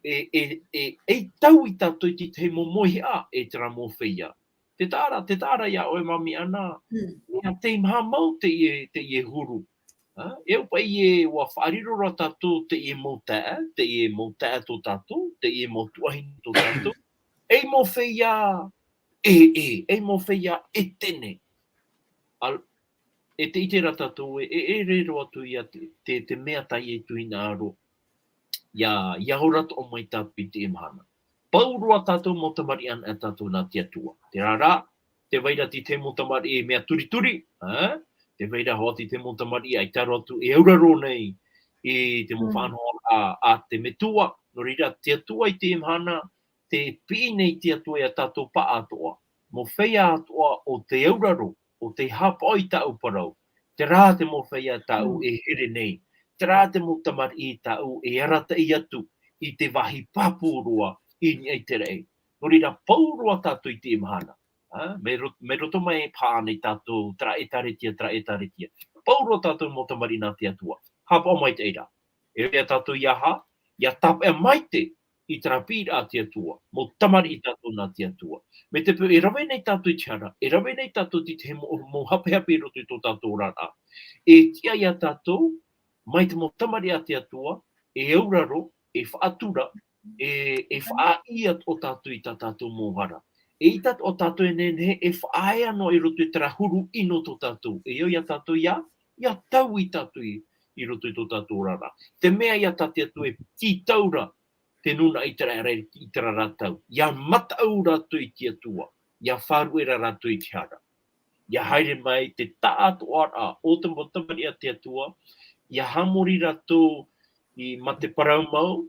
e, e, e, e taui tātou i te tahi mau mauhaʻa e terā mau feiā. Tē taʻa ra, tē taʻa ra ia ʻoe, Mami ʻAna, Mm. mea teimaha mau teie, teie huru. Ā, e au paʻi ē, ʻua faʻariro ra tātou teie mau taeaʻe, teie mau taeaʻe tō tātou, teie mau tuahine tō tātou. Ei mau feiā ʻē, ʻē, ei mau feiā ʻētene. Al-, e tē ʻite ra tātou ē, e, e ʻere roa atu ia te, te, te mea tā Ietu i hinaʻaro, ia, ia ora atoʻa mai tātou i teie mahana. Pauroa tātou mau tamariʻi anaʻe tātou nā te Atua. Terā rā, tē vai ra te tahi mau tamariʻi e mea turituri, ā? Tē vai ra hoʻi te tahi mau tamariʻi ʻaita roa atu e auraro nei i te mau Mm. faʻanahoraʻa a, a te Metua. Nō reira, te Atua i teie mahana, tē piʻi nei te Atua ia tātou paʻatoʻa, mau feiā atoʻa ʻo tē auraro, ʻo tē haʻapaʻo i tāʻu parau. Terā te mau feiā tāʻu Mm. e here nei. Terā te mau tamariʻi tāʻu e arataʻi atu i te vāhi pāpū roa i niʻa i te raʻi. Nō reira, pauroa tātou i teie mahana. Ā, mai ro-, mai roto mai e paha nei tātou, terā ʻētāretia, terā ʻētāretia. Pauroa tātou mau tamariʻi nā te Atua. Haʻapaʻo maitaʻi ra. E ʻore ia tātou ia aha, ia tāpeʻa maite i terā piʻiraʻa a te Atua, mau tamariʻi tātou nā te Atua. Mai te peu e rave nei tātou i te hara, e rave nei tātou i te tahi mau, mau hapehape i roto i tō tātou oraraʻa. E tiʻa ia tātou, mai te mau tamariʻi a te Atua, e auraro, e faʻatura, e, e faʻaʻī atoʻa tātou i tā tātou mau hara. E ʻaita atoʻa tātou e nehenehe e faʻaea noa i roto i terā huru ʻino tō tātou. E au ia tātou ia, ia taui tātou i, i roto i tō tātou oraraʻa. Te mea ia tā te Atua e tītau ra te nūnaʻa Iteraera i terā ra tau. Ia mataʻu rātou i te Atua. Ia faʻaruʻe ra rātou i te hara. Ia haere mai te taʻatoʻaraʻa o te mau tamariʻi a te Atua. Ia haʻamori rātou i, mā te parau mau,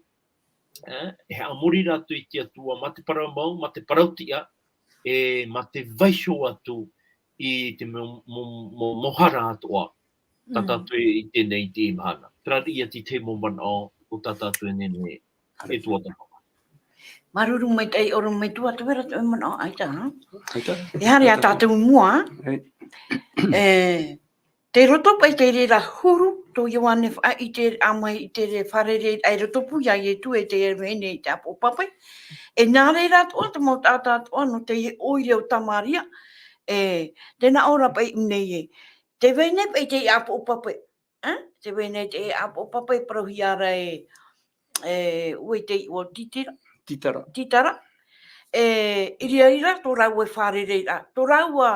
ā, e haʻamori rātou i te Atua, mā te parau mau, mā te parau tiʻa, e mā te vaiiho atu i te mau, mau, mau, mau hara atoʻa. Tā Mm. tātou e ʻite nei i teie mahana. Terā ia te tahi mau manaʻo o tā tātou e nehenehe e tuatāpapa. Māuruuru maitaʻi, ʻorometua, te vai ra te manaʻo, ʻaita, ā? ʻAita. E haere ā tātou i mua. Ei. E, tei roto paʻi i te reira huru, tō Ioane faʻaʻite a mai i te re-, fārerei, ʻa, i roto pū ia Ietu e te vahine i te ʻāpoʻo pape. E nā reira atoʻa, te mau taʻata atoʻa, nō te ʻoire o Tamaria, e, tē nā ʻō ra paʻi nei ē. Te vahine paʻi i te ʻāpoʻo pape. Ā? Te vahine i te ʻāpoʻo pape e parauhia ra e, e, ʻoia i te iʻoa o Titira. Titara. Titara. E, i reira tō rāua fārereiraʻa, tō rāua,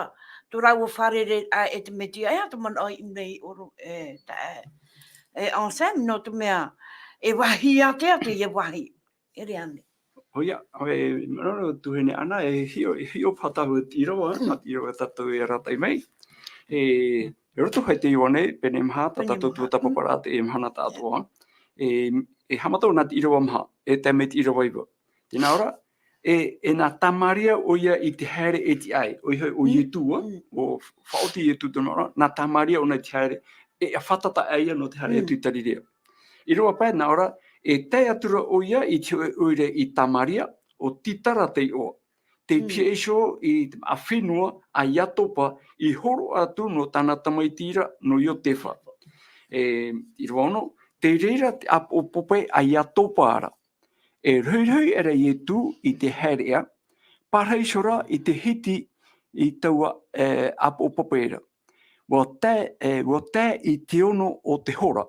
tō rāua fārereiraʻa e te Metia, e aha te manaʻo i ʻō nei ʻoro, e, tā, e Anselme, nō te mea, e vāhi ātea teie vāhi. E rā nei. ʻOia, e, nō, nō tuahine Ana, e hiʻo, e hiʻo paha tāua te ʻīrava, mm, nā te ʻīrava tātou e arataʻi mai. E, i roto hoʻi i te Ioane, pene maha, tā tātou tuatāpaparaʻa, te mahana tāʻātoʻa. E, e haʻamata nā te ʻīrava maha, e tae mai te ʻīrava iva. Tē nā ʻō ra, e, e nā Tamaria ʻoia i te haere e tiʻa ai, ʻoia hoʻi ʻo Ietu, ā, mm, ʻua faʻaoti Ietu tōna ora, nā Tamaria ʻōna i te haere, e, e fātata ʻoia nō te haere atu i Tarirea. ʻĪrava paha, nā ʻō ra, e tae atu ra ʻoia i te hōʻē ʻoire i Tamaria, ʻo Titara te iʻoa. Tei pihaʻi iho i te māʻa fenua a Iatopa, i hōroʻa atu nō tāna tamaiti ra, nō Iotefa. E, ʻīrava ono, tei reira te ʻāpoʻo pape a Iatopa ra. E rohirohi aʻera Ietu i te haereʻa, pārahi iho ra i te hiti i taua, e, ʻāpoʻo pape ra. ʻUa tae, e, ʻua tae i te ono o te hora.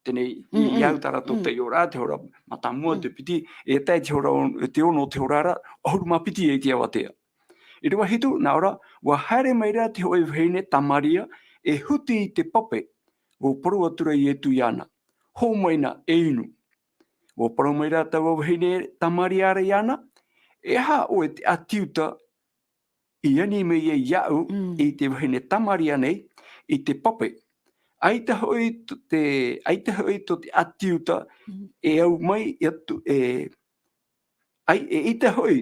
Teie, i, i au tā rātou taiʻoraʻa, te hora mātāmua, te piti, e tae i te hora o, te ono o te hora ra, ʻahuru mā piti e te avatea. ʻĪrava hitu, nā ʻō ra, ʻua haere mai ra te hōʻē vahine Tamaria, e huti i te pape, ʻua parau atu ra Ietu iāna, hō mai na, e inu. ʻUa parau mai ra taua vahine Tamaria ra iāna, e aha ʻoe te ʻāti Iuta, i ani mai ai iāʻu, i te vahine Tamaria nei, i te pape. ʻAita hoʻi tō te, ʻaita hoʻi tō te ʻāti Iuta, e au mai atu, e, ʻai, e ʻaita hoʻi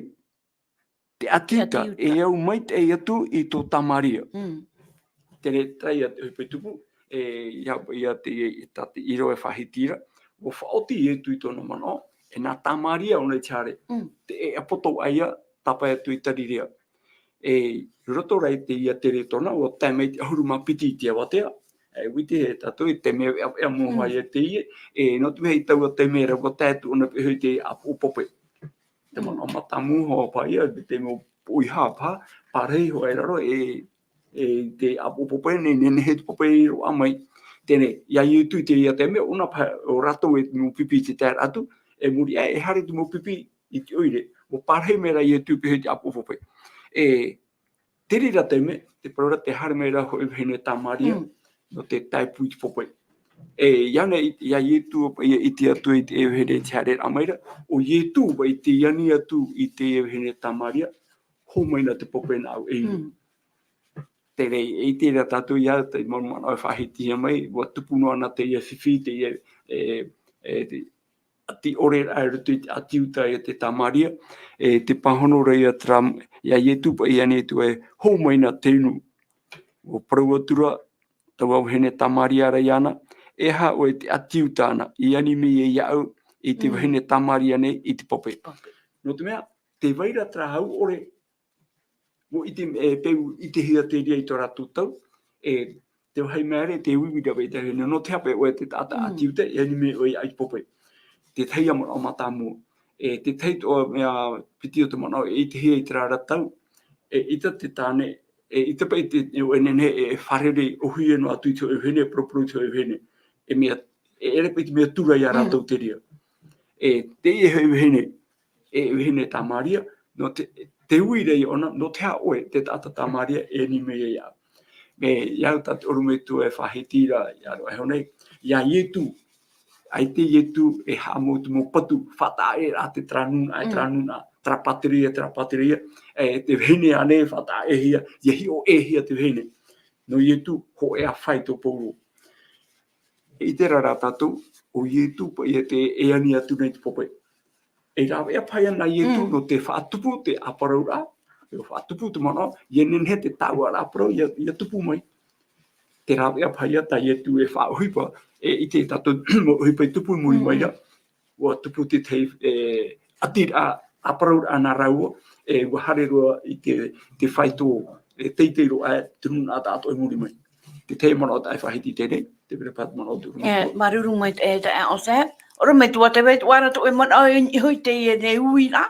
te ʻāti Iuta, e au mai te, e atu i tō Tamaria. Teie, teie te ʻohipa i tupu, e, ia, ia te, i tā te ʻīrava e faʻahiti ra, ʻua faʻaoti Ietu i tōna manaʻo, e nā Tamaria ʻōna i te haere, te, e, e poto ʻoia, tāpae atu i Tarirea. E, i roto ra i teie tere tōna, ʻua tae mai te ʻahuru mā piti i te avatea, e, ʻua ʻite tātou i te mea veʻaveʻa mau hoʻi ia teie, e, nō te mea i taua taime ra, ʻua tae atu ʻōna i te ʻāpoʻo pape. Te manaʻo mātāmua hoʻi paha ia, te mea poʻihā paha, pārahi hoʻi i raro, e, e te ʻāpoʻo pape nei, nehenehe te pape i roaʻa mai. Teie, ia Ietu i teie taime, ʻōna paha, ʻo rātou e mau pipi i te taeraʻa atu, e muri aʻe, e haere te mau pipi i te ʻoire, ʻua pārahi mai ra Ietu i te ʻāpoʻo pape. E, te reira taime, te parau ra te haere mai ra hōʻē vahine Tamaria, nō te tāipu i te pape. E, iāna, i, ia Ietu, ia ʻite atu i te vahine te haereraʻa mai ra, ʻo Ietu, ʻua ʻite ani atu i te vahine Tamaria, hō mai na te pape nāʻu e inu. Teie, e ʻite ra tātou ia, te mau manaʻo e faʻahitihia mai, ʻua tupu noa na teie fifi, teie, e, e, te, ʻati ʻore ra i roto i te ʻāti Iuta ia te Tamaria, e te pāhono ra ia terā, ia Ietu paʻi ani atu e hō mai na te inu. ʻUa parau atu ra, taua vahine Tamaria ra iāna, e aha ʻoe te ʻāti Iuta na, i ani mai ai iāʻu, i te vahine Tamaria nei, i te pape. Nō te mea, tē vai ra terā hau ʻore, ʻua ʻite, e, peu ʻitehia te reira i tō rātou tau, e, te vāhi mea ra, te uiui rave i te vahine, nō te aha paʻi ʻoe te taʻata ʻāti Iuta, e ani mai ʻoe i te pape. Te tahi manaʻo mātāmua. E, te tahi atoʻa mea piti o te manaʻo, e ʻitehia i terā ra tau, e, ʻaita te tāne, e, ʻaita paʻi te, e, ʻoe nehenehe, e, fārerei, ʻōhie noa atu i te hōʻē vahine, e poroporo i te hōʻē vahine. E mea, e, ʻere paʻi te mea tura ia rātou te reira. E, teie hōʻē vahine, e vahine Tamaria, nō te, te uiui ra ʻōna, nō te aha ʻoe, te taʻata Tamaria, e ani mai ai iāʻu. Mea, i au tā te ʻorometua e faʻahiti ra, i aro ai honei, ia Ietu, ʻaita Ietu e haʻamau te mau patu, faʻataʻa ʻē ra te terā nūnaʻa, e terā nūnaʻa, terā pātireia, terā pātireia, e te vahine ānei faʻataʻa ʻēhia, ia hiʻo ʻēhia te vahine. Nō Ietu, hōʻē ā fai tō Pauro. ʻIte ra rā tātou, ʻo Ietu paʻi ia te, e ani atu nei te pape. E rāveʻa paha ia nā Ietu nō te faʻatupu te ʻāparauraʻa, e faʻatupu te manaʻo, ia nehenehe te tāuʻaraʻa parau, ia, ia tupu mai. Te rāveʻa paha ia tā Ietu e faʻaʻohipa, e ʻite tātou mau ʻohipa i tupu i muri mai ra, ʻua tupu te tahi, e, ʻatiraʻa, ʻāparauraʻa nā rāua, e, ʻua haere roa i te, te fai tō, e, teitei roa, e, te nūnaʻa tāʻātoʻa i muri mai. Te tahi manaʻo tā e faʻahiti teie, te reira paha te manaʻo tū. E, māuruuru maitaʻi, e, tā e ʻoe. ʻOrometua, tē vai ra atoʻa e manaʻo i niʻa i teie nei uiraʻa?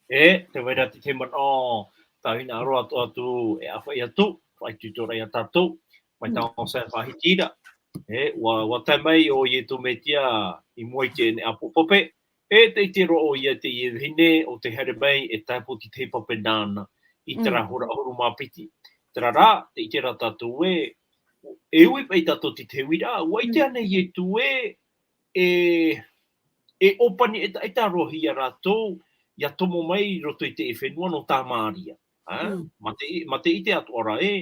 E, tē vai ra te tahi manaʻo, tā hinaʻaro atoʻa atu, e ʻāfaʻi atu, faʻaitoitoraʻa ia tātou, mai tā ʻoe e faʻahiti ra. E, ʻua, ʻua tae mai ʻo Ietu Metia i mua i teie ʻāpoʻo pape, e tē ʻite roa ʻoia i teie vahine ʻo tē haere mai e tāipu i te pape nāna, i terā hora ʻahuru mā piti. Terā rā, tē ʻite ra tātou ē, e ui paʻi tātou i te uiraʻa, ʻua ʻite ana Ietu ē, e, e ʻōpani ʻetaʻeta roa hia rātou, ʻia tomo mai i roto i te fenua nō Tamaria. Ā? Mm. Mā te, mā te ʻite atoʻa ra ē,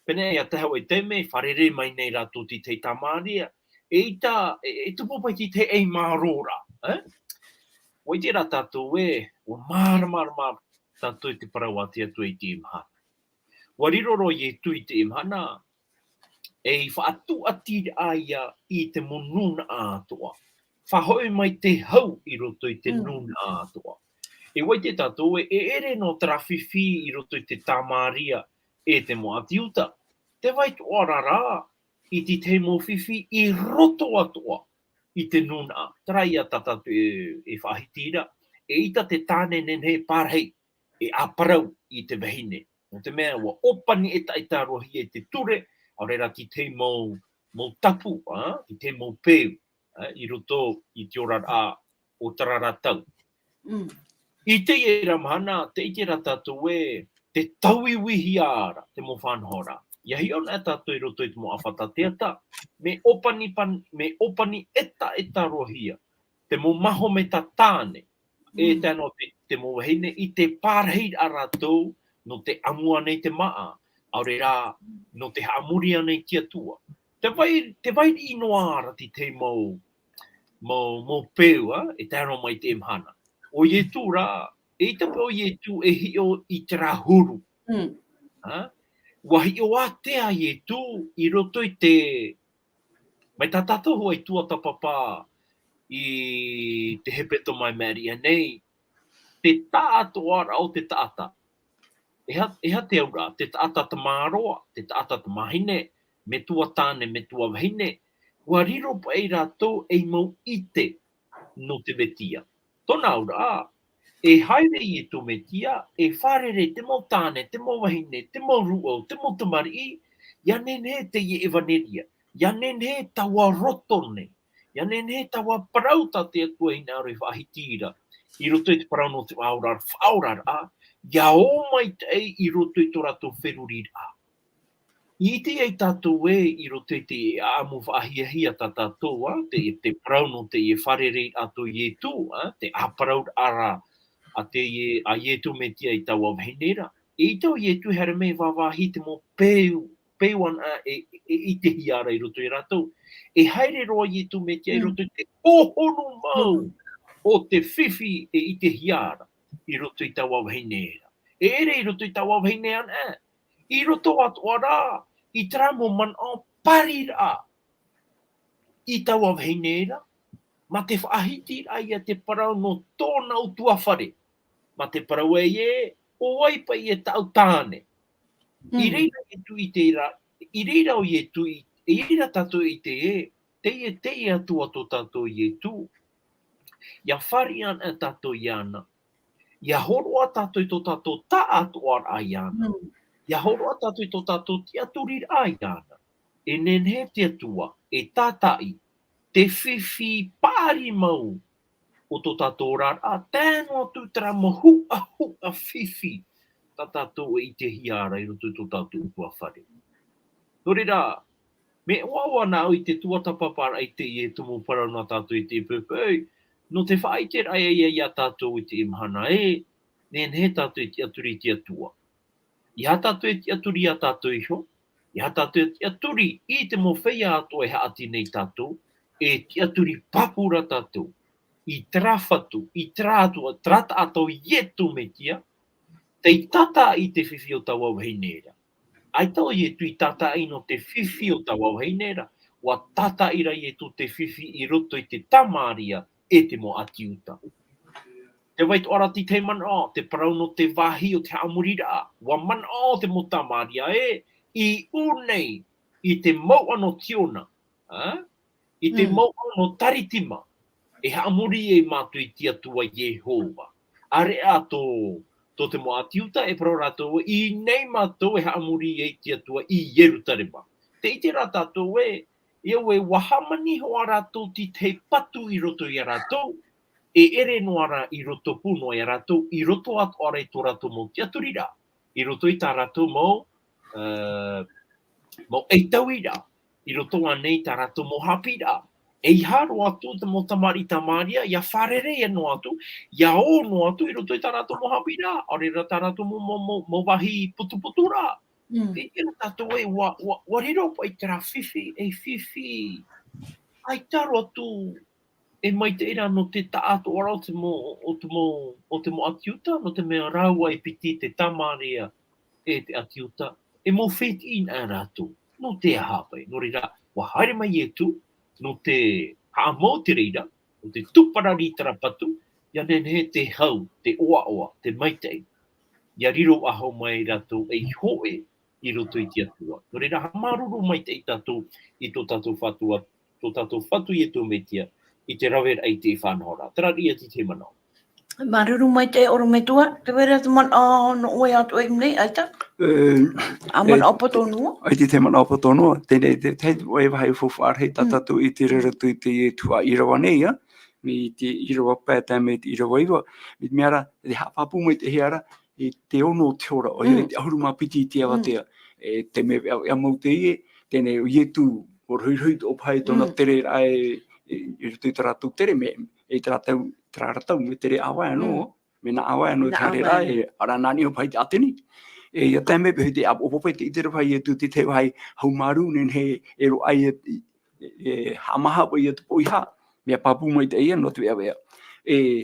pēnei ia tahi ʻoe taime, fārerei mai nei rātou i te Tamaria, eʻita, e, e tupu paʻi te ʻai mārō ra, ā? ʻUa ʻite ra tātou ē, ʻua māramarama tātou i te parau a te Atua i te mahana. ʻUa riro roa Ietu i te mahana, e faʻatūʻati ra ia i te mau nūnaʻa atoʻa. Faʻahoʻi mai te hau i roto i te Mm. nūnaʻa atoʻa. E ʻua ʻite tātou ē, e ʻere noa terā fifi i roto i te Tamaria e te mau ʻāti Iuta. Tē vai atoʻa ra rā, i te tahi mau fifi i roto atoʻa i te nūnaʻa. Terā ia tā tātou e, e faʻahiti ra, eʻita te tāne e nehenehe e pārahi, e ʻāparau i te vahine. Nō te mea, ʻua ʻōpani ʻetaʻeta roa hia i te ture, ʻaore rā te tahi mau, mau tapu, ā, te tahi mau peu, ā, i roto i te oraraʻa o terā ra tau. Mm. I teie ra mahana, tē ʻite ra tātou ē, tē tauiuihia ra te mau faʻanahoraʻa. ʻIa hiʻo na tātou i roto i te mau ʻāfata teata, mea ʻōpani pan-, mea ʻōpani ʻetaʻeta roa hia te mau mahometa tāne, e Mm. tae noa te, te mau vahine, i te pārahiraʻa rātou, nō te ʻamu ānei te māʻa, ʻaore rā, nō te haʻamori ānei i te Atua. Tē vai, tē vai riʻi noa ra te tahi mau, mau, mau peu, ā, e tae noa mai i te mahana. ʻO Ietu rā, eʻita paʻi ʻo Ietu e hiʻo i terā huru. Mm. Ā? ʻUa hiʻo ātea Ietu i roto i te, mai tā tātou hoʻi tuatāpapa i te hepetoma e mea riʻi nei, te taʻatoʻaraʻa o te taʻata. E aha, e aha te auraʻa, te taʻata tamāroa, te taʻata tamāhine, metua tāne, metua vahine, ʻua riro paʻi rātou ei mau ʻite nō te Mesia. Tōna auraʻa, e haere Ietu Mesia, e fārerei te mau tāne, te mau vahine, te mau rūʻau, te mau tamariʻi, ʻia nehenehe teie ʻevaneria, ʻia nehenehe taua roto nei, ʻia nehenehe taua parau tā te Atua hinaʻaro e faʻahiti ra, i roto i te parau nō te faʻaora-, faʻaoraraʻa, ʻia ō maitaʻi i roto i tō rātou feruriraʻa. I ʻite ai tātou ē, i roto i te ʻāʻamu faʻahiahia tā tātou, ā, te, te parau nō te fārereiraʻa tō Ietu, ā, te ʻāparauraʻa a te Ie-, a Ietu Mesia i taua vahine ra. E ʻite ʻo Ietu e haere mai e vāvāhi te mau peu, peu anaʻe e, e, e ʻitehia ra i roto ia rātou. E haere roa Ietu Mesia i Mm. roto i te hōhonu mau Mm. o te fifi e ʻitehia ra i roto i taua vahine ra. E ʻere i roto i taua vahine anaʻe, i roto atoʻa ra i terā mau manaʻo pariraʻa i taua vahine ra, mā te faʻahitiraʻa ia te parau nō tōna ʻutuāfare. Mā te parau ē, ʻo vai paʻi e tāʻu tāne. I Mm. reira Ietu i te ra-, i reira ʻo Ietu i, i reira tātou i ʻite ē, teie, teie Atua tō tātou Ietu. ʻIa fāriʻi anaʻe tātou iāna. ʻIa hōroʻa tātou i tō tātou taʻatoʻaraʻa iāna. Mm. ʻIa hōroʻa tātou i tō tātou tiʻaturiraʻa iāna. E nehenehe te Atua, e tātaʻi, te fifi paʻari mau o tō tātou oraraʻa, tae noa atu terā mau huʻahuʻa fifi, tā tātou e ʻitehia ra i roto i tō tātou ʻutuāfare. Nō reira, mea ʻoaʻoa nāʻu i te tuatāpaparaʻa i teie tumu parau nā tātou i te poʻipoʻi, nō te faʻaʻiteraʻa ia, ia tātou i teie mahana ē, nehenehe tātou e tiʻaturi i te Atua. ʻEiaha tātou e tiʻaturi ia tātou iho, ʻeiaha tātou e tiʻaturi i te mau feiā atoʻa e haʻati nei ia tātou, e tiʻaturi pāpū ra tātou i terā Fatu, i terā Atua, terā taʻata ʻo Ietu Mesia, tei tātaʻi i te fifi o taua vahine ra. ʻAita ʻo Ietu i tātaʻi nō te fifi o taua vahine ra, ʻua tātaʻi ra Ietu te fifi i roto i te Tamaria e te mau ʻāti Iuta. Tē vai atoʻa ra te tahi manaʻo, te parau nō te vāhi o te haʻamoriraʻa, ʻua manaʻo te mau Tamaria ē, i ʻū nei i te mouʻa nō Tiona, ā? I te Mm. mouʻa nō Taritima, e haʻamori ai mātou i te Atua Iehova. ʻĀreʻa tō, tō te mau ʻāti Iuta, e parau rātou, i ʻō nei mātou e haʻamori ai i te Atua i Ierutarema. Tē ʻite ra tātou ē, ʻia ʻoe, ʻua hāmani hoʻi rātou i te tahi patu i roto ia rātou, e ʻere noa ra i roto pū noa ia rātou, i roto atoʻa ra i tō rātou mau tiʻaturiraʻa, i roto i tā rātou mau ā, mau ʻaitauiraʻa i roto ānei i tā rātou mau haʻapiʻiraʻa. ʻEiaha roa atu te mau tamariʻi Tamaria, ʻia fārerei noa atu, ʻia ō noa atu i roto i tā rātou mau haʻapiʻiraʻa, ʻaore rā tā rātou mau, mau, mau, mau vāhi putuputuraʻa. Mm. Tē ʻite ra tātou ē, ʻua, ʻua, ʻua riro paʻi terā fifi, ei fifi ʻaita roa atu e maitaʻi ra nō te taʻatoʻaraʻa o te mau, o te mau, o te mau ʻāti Iuta, nō te mea rāua e piti te Tamaria e te ʻāti Iuta, e mau fētiʻi na rātou, nō te aha paʻi, nō reira, ʻua haere mai Ietu, nō te haʻamau te reira, nō te tuparari i terā patu, ʻia nehenehe te hau, te ʻoaʻoa, te maitaʻi, ʻia riro faʻahou mai rātou ei hōʻē i roto i te Atua. Nō reira, haʻamāuruuru maitaʻi tātou i tō tātou Fatu-, tō tātou Fatu Ietu Metia, i te raveraʻa i te faʻanahoraʻa. Terā ia te tahi manaʻo. Māuruuru maitaʻi ʻorometua, te vai ra te manaʻo nō ʻoe atu i ʻō nei, ʻaita? E, ʻa e, manaʻo poto noa? ʻAita te manaʻo poto noa, teie, te, te, te, e vāhi faufaʻa rahi tā Mm. tātou i te reira atu i te tuhaʻa ʻīrava nei, ā, mai te ʻīrava pae tae mai te ʻīrava iva, mai te mea ra, te haʻapāpū mai te hea ra, i te ono o te hora, ʻoia Mm. i te ʻahuru mā piti i te Mm. avatea. E, te mea veʻaveʻa mau teie, teie nei ʻo Ietu, ʻua rohirohi atoʻa paʻi tōna Mm. tere ra e, e, i roto i tā rātou tere, mea, e tā rātou, tā rātou, mea tere ʻāvae noa, Mm. mea nā ʻāvae noa i Nā te haere ra, ʻāvae. e, ʻaore rā nā niʻa paʻi i te ʻāteni. E, ʻia tae mai paʻi te ʻāpoʻo pape, tē ʻite ra paʻi Ietu, te, te vāhi haumārū nehenehe e roaʻa ai, e, e, e haʻamāha paʻi ia te poʻihā, mea pāpū maitaʻi ia nō te veʻaveʻa. E,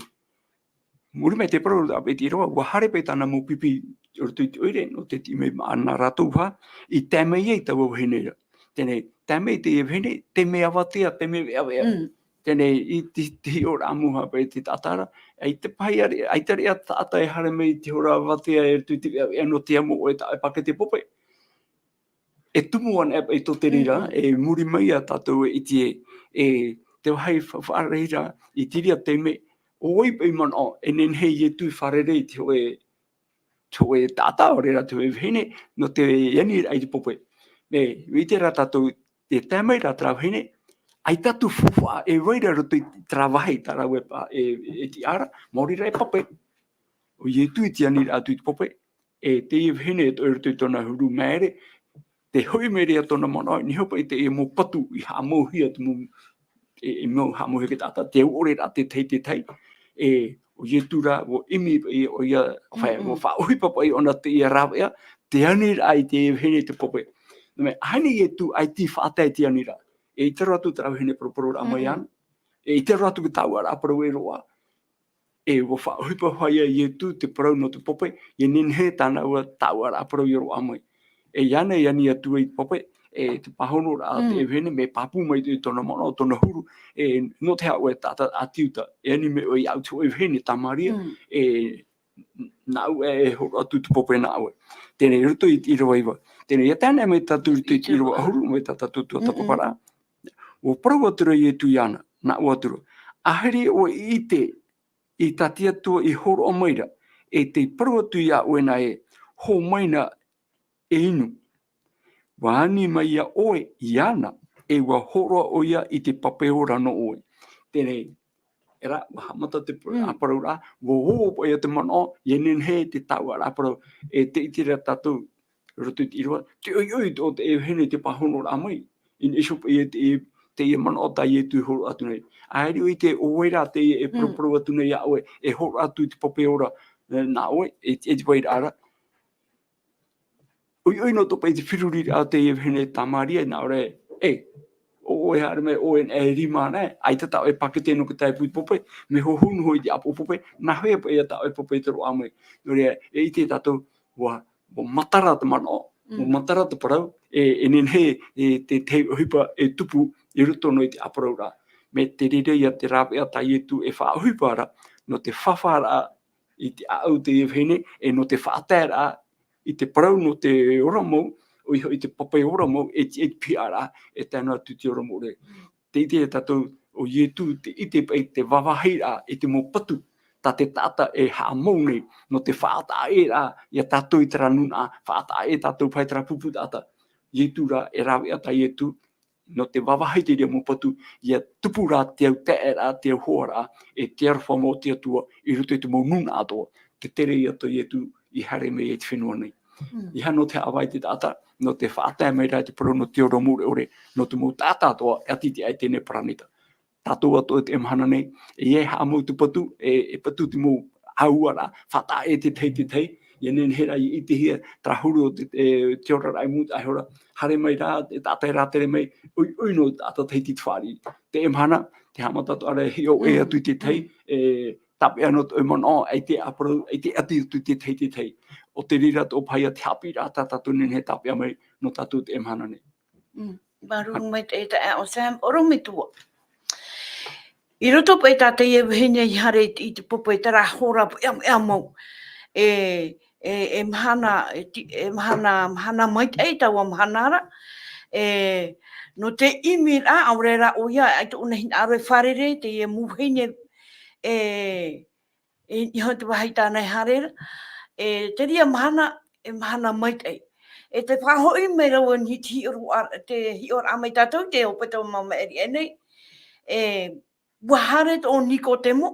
muri mai te parau ra paʻi te ʻīrava, ʻua haere paʻi tāna mau pipi i roto i te ʻoire, nō te tiʻi mai māʻa nā rātou paʻi, i tae mai ai taua vahine ra. Teie nei, tae mai teie vahine, te mea avatea, te mea veʻaveʻa. Mm. Teie nei, i te, te hiʻoraʻa mau paʻi te taʻata ra, ʻaita paʻi are, ʻaita reʻa taʻata e haere mai i te hora avatea i roto i te veʻaveʻa nō te amo ʻoe tā ʻoe e pākete pope. E tumu ana e paʻi tō te reira, Mm, mm. e muri mai ia tātou e ʻite, e te vāhi fa-, faʻaʻite ra, i te reira taime, ʻo vai paʻi manaʻo, e nehenehe Ietu e fārerei i te hōʻē, te hōʻē taʻata, ʻaore rā te hōʻē vahine, nō te aniraʻa i te pope. E, ʻite ra tātou, tē tae mai ra terā vahine, ʻaita atu faufaʻa e vai ra i roto i terā vāhi tā rāua e pa-, e, e tiʻa ra, maori rā e pape. ʻO Ietu i te aniraʻa atu i te pope, e teie vahine e toʻo i roto i tōna huru māere, tē hoʻi mai ra tōna manaʻo, e nehenehe paʻi teie mau patu i haʻamauhia te mau, e, e mau haʻamauhia e te taʻata, te au ʻore ra te tahi, te tahi, e, ʻo Ietu rā, ʻua ʻimi paʻi ʻoia, fai, Mm, mm. ʻua faʻaʻohipa paʻi ʻōna teie rāveʻa, te aniraʻa i te vahine i te pope. Nō te mea, ʻaita Ietu, ʻaita i faʻatae te aniraʻa. E ʻite roa atu terā vahine paraparau ra mai Mm, mm. ana. E ʻite roa atu te taʻatoʻaraʻa parau e roaʻa. E ʻua faʻaʻohipa hoʻi ia Ietu te parau nō te pope, ʻia nehenehe tāna ʻua taʻatoʻaraʻa parau ʻia roaʻa mai. E iāna e ani atu ai te pope, e te pāhonoraʻa a te Mm. vahine, mea pāpū mai i tōna manaʻo, tōna huru, e nō te aha ʻoe e taʻata ʻāti Iuta, e ani mai ʻoe iāʻu te hōʻē vahine, Tamaria, Mm. e nāʻu e hōroʻa atu te pope nā ʻoe. Teie nei i roto i te ʻīrava iva. Teie nei, ʻia tae mai tātou i roto i te ʻīrava ʻahuru, mai tā tātou tuatāpaparaʻa. Mm, mm. ʻUa parau atu ra Ietu iāna, nā ʻō atu ra. ʻAhiri ʻoe i ʻite i tā te Atua i hōroʻa mai ra, e tē parau atu iā ʻoe na ē, hō mai na e inu. ʻUa ani mai ʻoe iāna, e ʻua hōroʻa ʻoia i te pape ora nō ʻoe. Teie nei, e rā, ʻua haʻamata te pa-, Mm. ā, parau ra, ʻua ʻoaʻoa paʻi ia te manaʻo, ʻia nehenehe te taʻatoʻaraʻa parau, e tē ʻite ra tātou, roto i te ʻīrava, te ʻoiʻoi tō te vahine i te pāhonoraʻa mai. I niʻa iho paʻi ia te, te ia manaʻo tā Ietu e hōroʻa atu nei. ʻAhiri ʻoe i ʻite ʻo vai rā teie e Mm. paraparau atu nei iā ʻoe, e hōroʻa atu i te pape ora, e, nā ʻoe, e, e te vai ra ra. ʻOiʻoi noa atoʻa paʻi te feruriraʻa o teie vahine Tamaria, nā ʻō ra, e, ʻo ʻoe haere mai, ʻoe e rima ana, ʻaita tā ʻoe e pākete nō te tāipu i te pope, mea hohonu hoʻi te ʻāpoʻo pope, nā hea paʻi ia tā ʻoe e pope i te roaʻa mai. Nō reira, e ʻite tātou, ʻua, ʻua matara te manaʻo, ʻua Mm. matara te parau, e, e nehenehe, e te, te ʻohipa e tupu i roto noa i te ʻāparauraʻa. Mai te reira ia te rāveʻa tā Ietu e faʻaʻohipa ra, nō te fāfāraʻa i te ʻāʻau o teie vahine, e nō te faʻataeraʻa i te parau nō te ora mau, ʻoia hoʻi te pape ora mau, e te, e te pihaʻaraʻa, e tae noa atu i te ora mure. Tē ʻite tātou ʻo Ietu, tē ʻite paʻi te vāvāhiraʻa i te mau patu, tā te taʻata e haʻamau nei, nō te faʻataʻa ʻē ra, ia tātou i terā nūnaʻa, faʻataʻa ʻē tātou paʻi terā pupu taʻata. Ietu rā, e rāveʻa tā Ietu, nō te vāvāhi i te reira mau patu, ʻia tupu rā te au taʻeraʻa, te au hoaraʻa, e te aroha mau o te Atua, i roto i te mau nūnaʻa atoʻa, te tere ia tā Ietu i haere mai i te fenua nei. Mm. ʻEiaha nō te haʻavā i te taʻata, nō te faʻatae mai ra te parau nō te ora mure ʻore, nō te mau taʻata atoʻa, e ʻati i teie nei paraneta. Tātou atoʻa i teie mahana nei, e ʻia haʻamau te patu, e, e patu te mau ʻāuaraʻa, faʻataʻa e te tahi te tahi, ʻia nehenehe ra ʻia ʻitehia, terā huru o te, e, te oraraʻa i mūtaʻa iho ra, haere mai rā, e taʻata e rātere mai, ʻoi, ʻoi nō taʻata tahi te fāriʻi. Teie mahana, te haʻamata atoʻa ra e hiʻo ʻē Mm. atu i te tahi, Mm. e, tāpeʻa nō tō manaʻo, ʻaita e parau, ʻaita e ʻati atu i te tahi te tahi. ʻO te reira tō paʻi te haʻapiʻiraʻa tā tātou nehenehe e tāpeʻa mai nō tātou teie mahana nei. Mm. Māuruuru maitaʻi e taeaʻe Sam, ʻorometua. I roto paʻi tā teie vahine i haere i te, i te popo i terā hora, ʻeaʻeaʻe mau. E, e, e mahana, e ti-, e mahana, mahana maitaʻi taua mahana ra. E, nō te ʻimi ra, ʻaore rā ʻoia, ʻaita ʻōna hinaʻaro e fārerei, teie mau vahine, e, e, i roto i te vāhi tāna e haere ra. E, te reira mahana, e mahana maitaʻi. E te faʻahoʻi mai ra vau i te hiʻoraʻa, te hiʻoraʻa mai tātou, te ʻōpani o te mau maʻiri aʻe nei. E, ʻua haere tō Nikotemo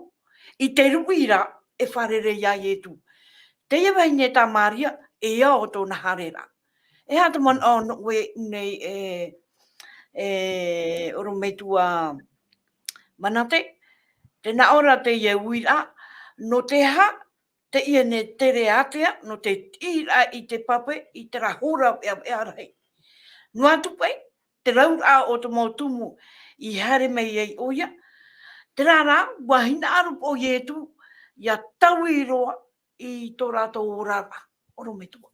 i te ruʻi ra e fārerei iā Ietu. Teie vahine tā Maria, e ao tōna haereraʻa. E aha te manaʻo nō ʻoe i ʻō nei e, e ʻorometua Manate, tē nā ʻō ra teie uiraʻa, nō te aha, teie nei tere ātea, nō te tiʻiraʻa i te pape, i terā hora ʻeaʻeaʻe rahi. Noa atu paʻi, te rauraʻa o te mau tumu i haere mai ai ʻoia, terā rā, ʻua hinaʻaro paʻi ʻo Ietu, ʻia taui roa i tō rātou oraraʻa, ʻorometua.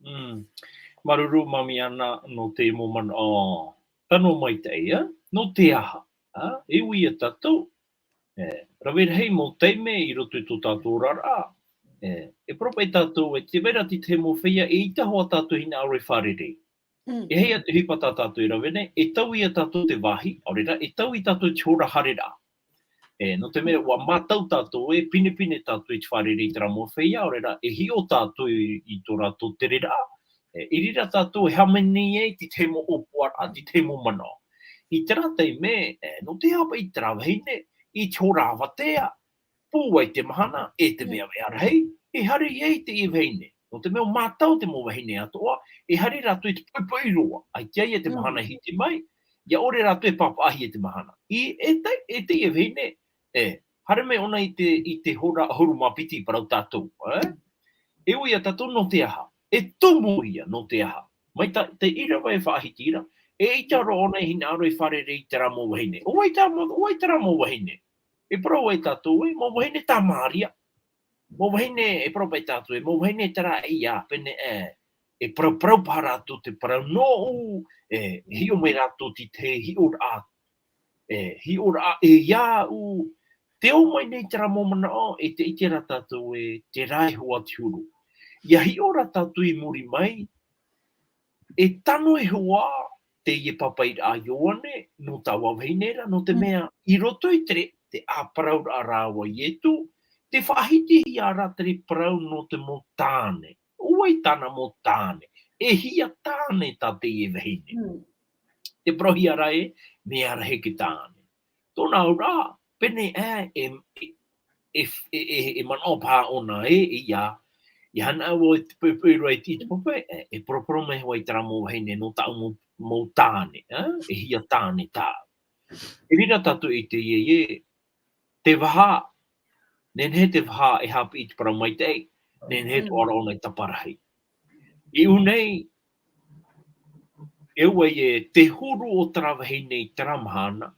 Mm. Māuruuru, Mami Ana, nō te mau manaʻo tano maitaʻi, ā? Nō te aha, ā? E ui ia tātou, e, rave rahi mau taime i roto i tō tātou oraraʻa, e, e parau paʻi tātou, e tē vai ra te tahi mau feiā, eʻita hoʻi tātou hinaʻaro e fārerei. Mm. E hia te ʻohipa tā tātou e rave nei, e taui ia tātou te vāhi, ʻaore rā, e taui tātou te hora haereraʻa. E, nō te mea, ʻua mātau tātou e, pinepine tātou i te fārerei i terā mau feiā, ʻaore rā, e hiʻo tātou i, i tō rātou tereraʻa. E, i reira tātou e hāmani ai te tahi mau ʻōpuaraʻa, te tahi mau manaʻo. I terā taime, e, nō te aha paʻi terā vahine, i te hora avatea, pūai te mahana, e te Mm. veʻaveʻa rahi, e haere ai teie vahine. Nō te mea ʻua mātau te mau vahine atoʻa, e haere rātou i te poʻipoʻi roa, ʻaita ia te Mm. mahana e hiti mai, ʻia ʻore rātou e pāpaʻihia te mahana. I, e te, e teie vahine, e, haere mai ʻōna i te, i te hora ʻahuru mā piti i parau tātou, e? E ui ia tātou nō te aha, e tumu ia nō te aha. Mai tā, te ʻīrava e faʻahiti ra, eʻita roa ʻōna e hinaʻaro e fārerei i terā mau vahine. ʻO vai terā mau, ʻo vai terā mau vahine? E parau ai tātou, e, mau vahine tā Maria. Mau vahine, e parau paʻi tātou, e, mau vahine terā ia, pēnei, e, e parau, parau paha rātou te parau nōʻu, e, hiʻo mai rātou te, te hiʻoraʻa, e, hiʻoraʻa e iāʻu. Tē ō mai nei terā mau manaʻo, e te ʻite ra tātou, e, terā iho ā te huru. ʻIa hiʻo ra tātou i muri mai, e tano iho ā teie papaʻiraʻa a Ioane, nō taua vahine ra, nō te Mm. mea, i roto i te, te ʻāparauraʻa rāua a Ietu, tē faʻahitihia ra te parau nō te mau tāne. ʻO vai tāna mau tāne? E hia tāne tā teie vahine? Mm. Tē parauhia ra ē, mea rahi te tāne. Tōna auraʻa, pēnei ā, e, e, e, e, e, e manaʻo paha ʻōna ē, e ia, ʻia hinaʻaro vau i te poʻipoʻi roa i te, i te poʻipoʻi, e, e poroporo mai hoʻi terā mau vahine nō tāʻu mau, mau tāne, ā? E hia tāne tāʻu. I reira tātou i te ʻite ē, te vaha, nehenehe te vaha e haʻapiʻi i te parau maitaʻi, nehenehe Mm. atoʻa ra ʻōna e taparahi. I ʻō nei, e ʻua ʻite, te huru o terā vahine i terā mahana,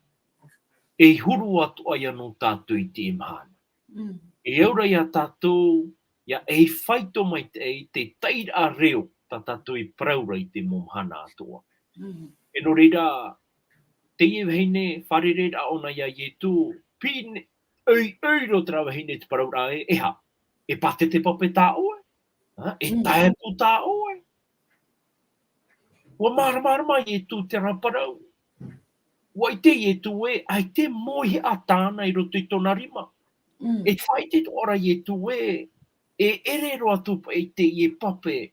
e huru atoʻa ia nō tātou i teie mahana. Mm. E au ra ia tātou, ʻia ʻaita e faito maitaʻi te taʻiraʻa reo, tā tātou i parau ra i te mau mahana atoʻa. Mm. E nō reira, teie vahine, fārereiraʻa ʻōna ia Ietu, pine, ʻoi, ʻoi roa terā vahine te parauraʻa ē, e aha, e pātete pape tā ʻoe? Ā, e Mm. tae atu tā ʻoe? ʻUa māramarama Ietu terā parau. ʻUa ʻite Ietu ē, ʻaita e moiheʻa tāna i roto i tōna rima. Mm. E faʻaʻite atoʻa ra Ietu ē, e ʻere roa atu paʻi teie pape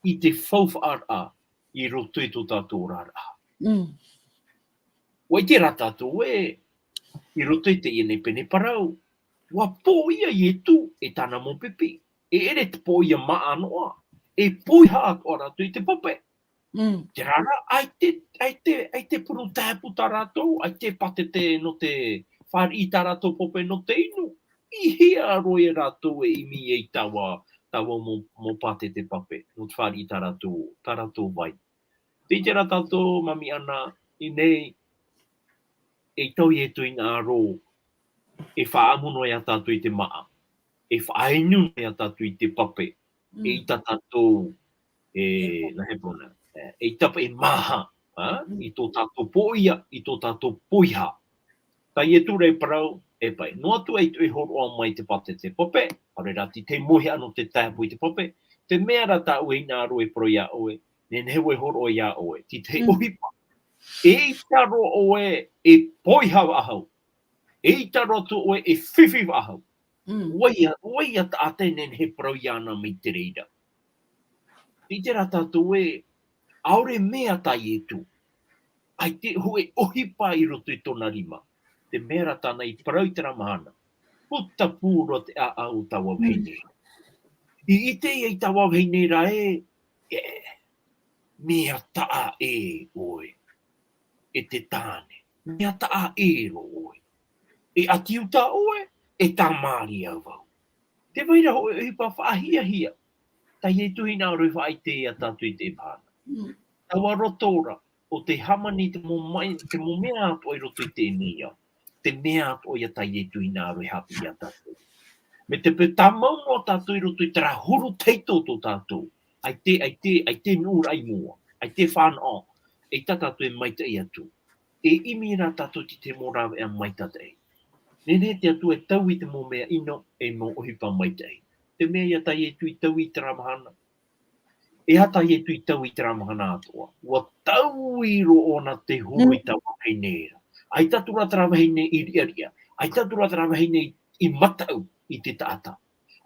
i te faufaʻaraʻa i roto i tō tātou oraraʻa. Mm. ʻUa ʻite rā tātou ē, i roto i teie nei pene parau, ʻua pōʻia Ietu e tāna mau pipi. E ʻere te pōʻia māʻa noa. e poiha atoʻa rātou i te pape. Mm. Terā rā, ʻaita, ʻaita, ʻaita puru tāpū tā rātou, ʻaita pātete nō te fāriʻi tā rātou pape nō te inu. I hea roa ia rātou e ʻimi ai taua, taua mau, mau pātete pape, nō te fāriʻi tā rātou, tā rātou vai. Tē ʻite ra tātou, Mami Ana, i ʻō nei, e tau Ietu hinaʻaro, e faʻaʻamu noa ia tātou i te māʻa, e faʻainu noa ia tātou i te pape, Mm. eʻita tātou, e, nā hea parau na, e, eʻita paʻi e māha, ā, Mm. i tō tātou pōʻia, i tō tātou poiha. Tā Ietu rā e parau, e paʻi, noa atu ā ʻaita e hōroʻa mai te pātete pape, ʻaore rā te tahi mau hea nō te tāpū i te pape, te mea rā tāʻu e hinaʻaro e parau ia ʻoe, nehenehe vau e hōroʻa ia ʻoe, te tahi Mm. ʻohipa. Eʻita roa ʻoe e poiha faʻahou. Eʻita roa atu ʻoe e fifi faʻahou. Mm. ʻO vai ïa, ʻo vai ïa taʻata e nehenehe e parau iāna mai te reira. Tē ʻite ra tātou ē, ʻaore mea tā Ietu. ʻAita hōʻē ʻohipa i roto i tōna rima. Te mea rā tāna i parau i terā mahana. Putapū roa te ʻāʻau o taua Mm. vahine. I ʻite ai taua vahine ra ē, e, mea taʻa ʻē ʻoe. E te tāne. Mea taʻa ʻē roa ʻoe. E ʻAtiuta ʻoe, e Tamaria vau. Tē vai ra hōʻē ʻohipa faʻahiahia. Tā Ietu hinaʻaro e faʻaʻite ia tātou i teie mahana. Mm. Taua roto ra, ʻo tē hāmani te mau mai, te mau mea atoʻa i roto i teie nei ao. Te mea atoʻa ia tā Ietu hinaʻaro e haʻapiʻi ia tātou. Mai te peu tāmau noa tātou i roto i terā huru tahito tō tātou. ʻAita, ʻaita, ʻaita nuʻuraʻa i mua. ʻAita fānaʻo. ʻAita tātou e maitaʻi atu. E ʻimi ra tātou i te mau rāveʻa maitaʻi. Nehenehe te Atua e taui i te mau mea ʻino, e mau ʻohipa maitaʻi. Te mea ia tā Ietu i taui i terā mahana. E aha tā Ietu i taui i terā mahana atoʻa? ʻUa taui roa ʻōna te huru Mm. i taua vahine ra. ʻAita atu ra terā vahine i riʻariʻa. ʻAita atu ra terā vahine i, i mataʻu i te taʻata.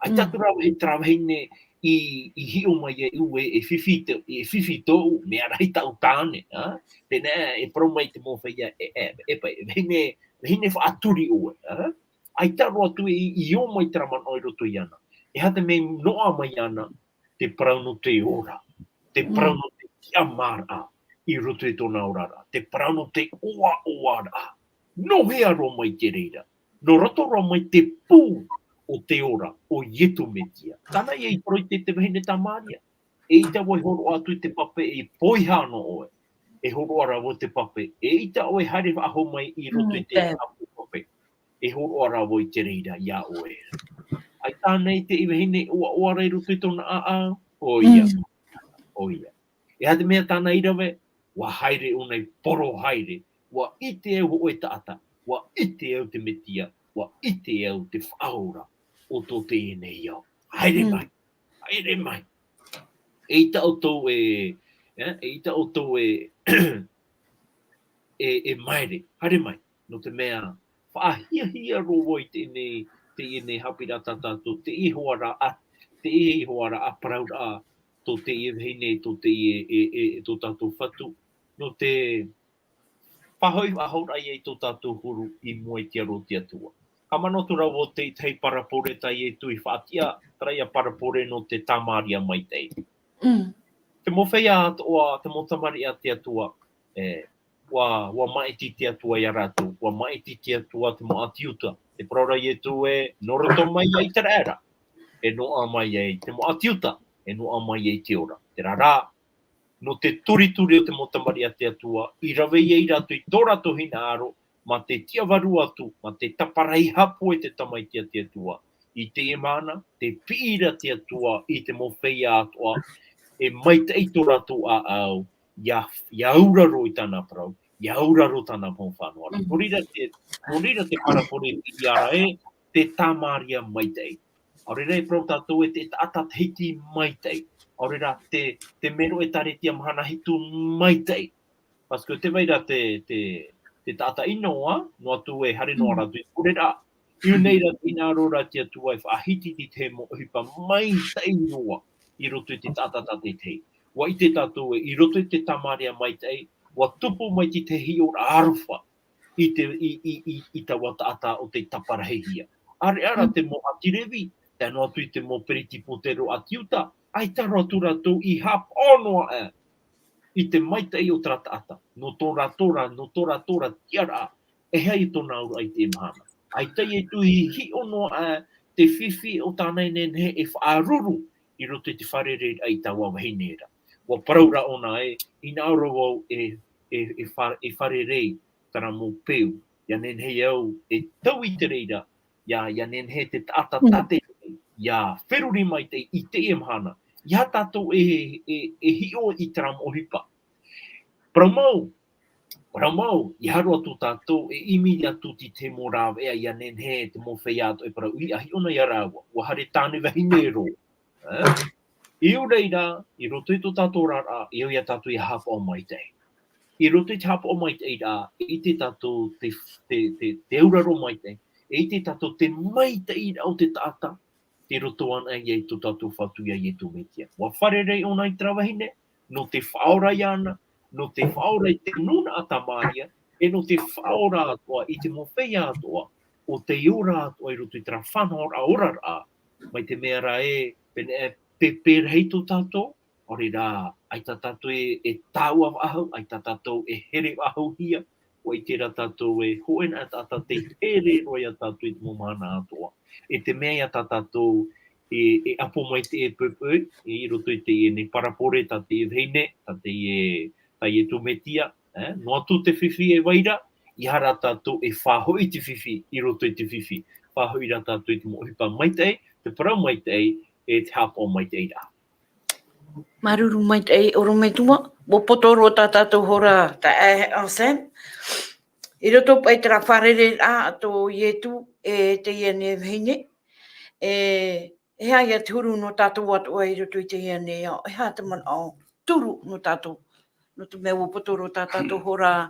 ʻAita Mm. atu ra e terā vahine i, i hiʻo mai e ʻū ē, e fifi tō, e fifi tōʻu, mea rahi tāʻu tāne, ā? Pēnā e parau mai te mau feiā, e, e, e paʻi, e vahine, vahine faʻaturi ʻoe, ā? ʻAita roa atu i, i ō mai terā manaʻo i roto iāna. E aha te mea i noaʻa mai iāna, te parau nō te ora, te parau Mm. nō te tiʻamāraʻa i roto i tōna oraraʻa, te parau nō te ʻoaʻoaraʻa. Nō hea roa mai te reira? Nō roto roa mai te pū o te ora, ʻo Ietu Metia. Tāna ïa i parau i te, te vahine Tamaria. Eʻita vau e hōroʻa atu i te pape, e poiha noa ʻoe. E hōroʻa ra vau i te pape. Eʻita ʻoe e haere faʻahou mai i roto i Mm, te te- hapū pape. E hōroʻa ra vau i te reira iā ʻoe. ʻAita ānei te vahine ʻoaʻoa ra i roto i tōna ʻāʻau? ʻOia. Mm. ʻOia. E aha te mea tāna i rave? ʻUa haere ʻōna i poro haere. ʻUa ʻite au hōʻē taʻata. ʻUa ʻite au te Metia. ʻUa ʻite au te Faʻaora o tō teie nei ao. Haere Mm. mai. Haere mai. Eʻita ʻoutou e, e, eʻita ʻoutou e, e, e maere. Haere mai. Nō te mea, faʻahiahia roa vau i teie nei, teie nei haʻapiʻiraʻa tā tātou, teie hoʻi ra, teie hoʻi ra parauraʻa, tō teie vahine, tō teie, e, e, e tō tātou Fatu. Nō te faʻahoʻi faʻahou ra ïa i tō tātou huru i mua i te aro o te Atua. Haʻamanaʻo atu ra vau te tahi parabole tā Ietu i faʻatiʻa, terā ïa parabole nō te Tamaria maitaʻi. Mm. Te mau feiā atoʻa, te mau tamariʻi a te Atua, e, ʻua, ʻua maʻiti te Atua ia rātou, ʻua maʻiti te Atua te mau ʻĀti Iuta. Tē parau ra Ietu ē, nō roto mai ia Iteraera, e noaʻa mai ai te mau ʻĀti Iuta, e noaʻa mai ai te ora. Terā rā, nō te turituri o te mau tamariʻi a te Atua, i rave ai rātou i tō rātou hinaʻaro, mā te tiʻavaru atu, mā te taparahi hāpoʻi te Tamaiti a te Atua. I teie mahana, tē piʻi ra te Atua i te mau feiā atoʻa, e maitaʻi tō rātou ʻāʻau, ʻia, ʻia auraro i tāna parau, ʻia auraro tāna mau faʻanahoraʻa. Mm. Nō reira te, nō reira te parabole i piʻi ra ē, te Tamaria maitaʻi. ʻAore rā e parau tātou ē te taʻata Tahiti maitaʻi. ʻAore rā te, te mero ʻĒtārētia mahana hitu maitaʻi. Parce que tē vai ra te, te, te taʻata ʻino, noa atu e haere noa Mm. rātou i te pureraʻa. I ʻō nei rā te hinaʻaro ra te Atua e faʻahiti i te mau ʻohipa maitaʻi roa i roto i te taʻata tātaʻitahi. ʻUa ʻite tātou ē, i roto i te Tamaria maitaʻi, ʻua tupu mai te hiʻoraʻa aroha i te, i, i, i, i taua taʻata ʻo tei taparahihia. ʻAreʻa rā Mm. te mau ʻĀti Revi, tae noa atu i te mau peresibutero ʻĀti Iuta, ʻaita roa atu rātou i haʻapaʻo noa aʻe i te maitaʻi o terā taʻata, nō tō rātou ra, nō tō rātou ra tiʻaraʻa, e aha tōna auraʻa i teie mahana. ʻAita Ietu i hiʻo noa aʻe te fifi o tāna e nehenehe e faʻaruru i roto i te fārereiraʻa i taua vahine ra. ʻUa parau ra ʻōna ē, hinaʻaro vau e, e, e fa-, e fārerei terā mau peu, ʻia nehenehe au e tau i te reira, ʻia, ʻia nehenehe te taʻata Mm. tātaʻitahi, ʻia feruri maitaʻi i teie mahana, ʻeiaha tātou e, e, e hiʻo i terā mau ʻohipa. Parau mau, parau mau, ʻeiaha roa atu tātou e ʻimi atu i te mau rāveʻa ʻia nehenehe te mau feiā atoʻa e parau, ʻia hiʻo na ia rāua, ʻua haere tāna vahine roa. Ā? I reira, i roto i tō tātou oraraʻa, ʻia au ia tātou ʻia haʻapaʻo maitaʻi. I roto i te haʻapaʻo maitaʻi ra, e ʻite tātou te, te, te, te auraro maitaʻi, e ʻite tātou te maitaʻi ra o te taʻata, tei roto anaʻe ia i tō tātou Fatu ia Ietu Metia. ʻUa fārerei ʻōna i terā vahine, nō te faʻaora iāna, nō te faʻaora i te nūnaʻa Tamāria, e nō te faʻaora atoʻa i te mau feiā atoʻa, o tei ora atoʻa i roto i terā faʻanahoraʻa oraraʻa, mai te mea ra ē, pēnei, pē, pē rahi tō tātou, ʻaore rā, ʻaita tātou e, e tāua faʻahou, ʻaita tātou e here faʻahouhia, ʻua ʻite ra tātou e hōʻē na taʻata tei here roa ia tātou i te mau mahana atoʻa. E te mea ia tā tātou e, e ʻapo maitaʻi e poipoi, i roto i teie nei parabole tā teie vahine, tā teie, tā Ietu Metia, ē, noa atu te fifi e vai ra, ʻeiaha rā tātou e faʻahoʻi te fifi, i roto i te fifi. Faʻahoʻi rā tātou i te mau ʻohipa maitaʻi, te parau maitaʻi, e te haʻapaʻo maitaʻi ra. Māuruuru maitaʻi, ʻorometua, ʻua poto roa tā tātou hora taeaʻe Anselme. I roto paʻi terā fārereiraʻa a tō Ietu e teie nei vahine, e, e aha ia te huru nō tātou atoʻa i roto i teie nei ao, e aha te manaʻo turu nō tātou, nō te mea ʻua poto roa tā tātou hora